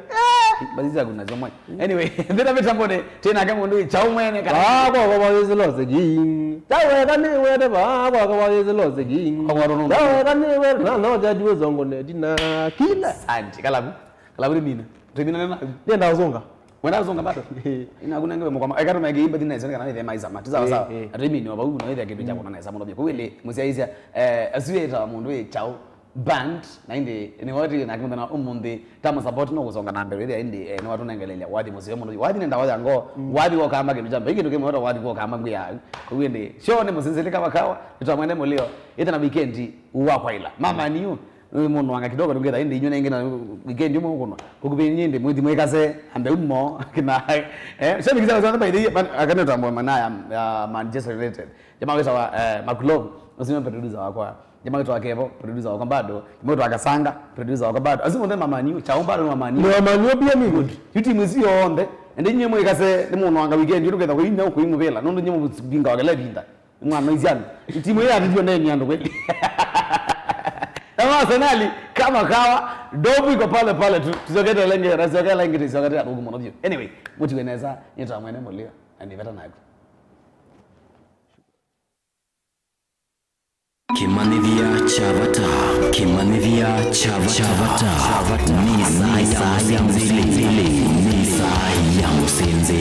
Basi za kuna zomwe. Anyway, ndina mĩtambonĩ, tena ke mũndũ ĩ kyaũ mwene kana. Ah, kwa kwa is lost again. Tawe kani wete ba, kwa kwa is lost again. Kwa kwa rono. Tawe kani wete na no jaji we zongo ne dina kila. Asante, kalabu. Kalabu ni mina. Tumina nena. Nenda uzonga. Wenda uzonga bado. Ina kuna ngwe mukoma. Eka tumege imba dina zanga na maiza mati. Sawa sawa. Atu mini wa bau na ithia kitu chako na nesa muno bia. Kwa wele, musiaizia, eh, asiwe ta mũndũ ĩ kyaũ. Band, na ĩndĩ nĩwatĩe nake mũthenya ũmũnthĩ, tamũ support no kũsonga na mbere, ĩthĩa ĩndĩ, eh, nĩwatũnengelelya wathi mũseo mũno. Wathi nĩ ndawa ya ngoo, wathi wokamba kĩndũ kya mbee, kĩndũ kĩmwe wĩtawa wathi wokamba ngwĩa. Kwoguo ĩndĩ, show nĩ mũsĩnzĩlĩ kama kawa, nĩtwamwene mũlĩo, ĩtana weekend wa kwaĩla. Mama niu, nĩ mũndũ wanga kidogo nĩngetha ĩndĩ inyuĩ nengĩ na weekend ũmwe ũkũnwa. Kũkupĩnyi ĩndĩ mwĩthi mwĩkase, ambe umo, kina, eh, show nĩ kisa kisa by the way, akanĩtambwa mana ya, ya Manchester United. Jamaa wĩtawa, eh, Makulov, ũcio nĩ producer wakwa. Jamaa wĩtawa Kevo, producer wakwa bado. Jamaa wĩtawa Kasanga, producer wakwa bado. Asu mothe mamanyu, chao bado mamanyu. Ni mamanyu pia mimi. Good. Yu timu isu yonthe. Ende nyie mwĩkase, nĩ mũno anga weekend, yu tuketha kũinya kũimũvĩla. Nũndũ nyie mũbinga wa kĩla ĩvinda. Mwana iziani. Timu ĩyo atithio neni andũ kweli. Na Arsenal, kama kawa, dobu iko pale pale tu. Tusiokete lenge, tusiokete lenge, tusiokete adugu mono bio. Anyway, mũtiwe nesa, nĩtwa mwene mũlĩo. Na nĩveta naku. Kĩmanyĩthya kya vata. Kĩmanyĩthya kya vata. Kya vata. Nĩ saa ya mũsenzeli. Nĩ saa ya mũsenzeli.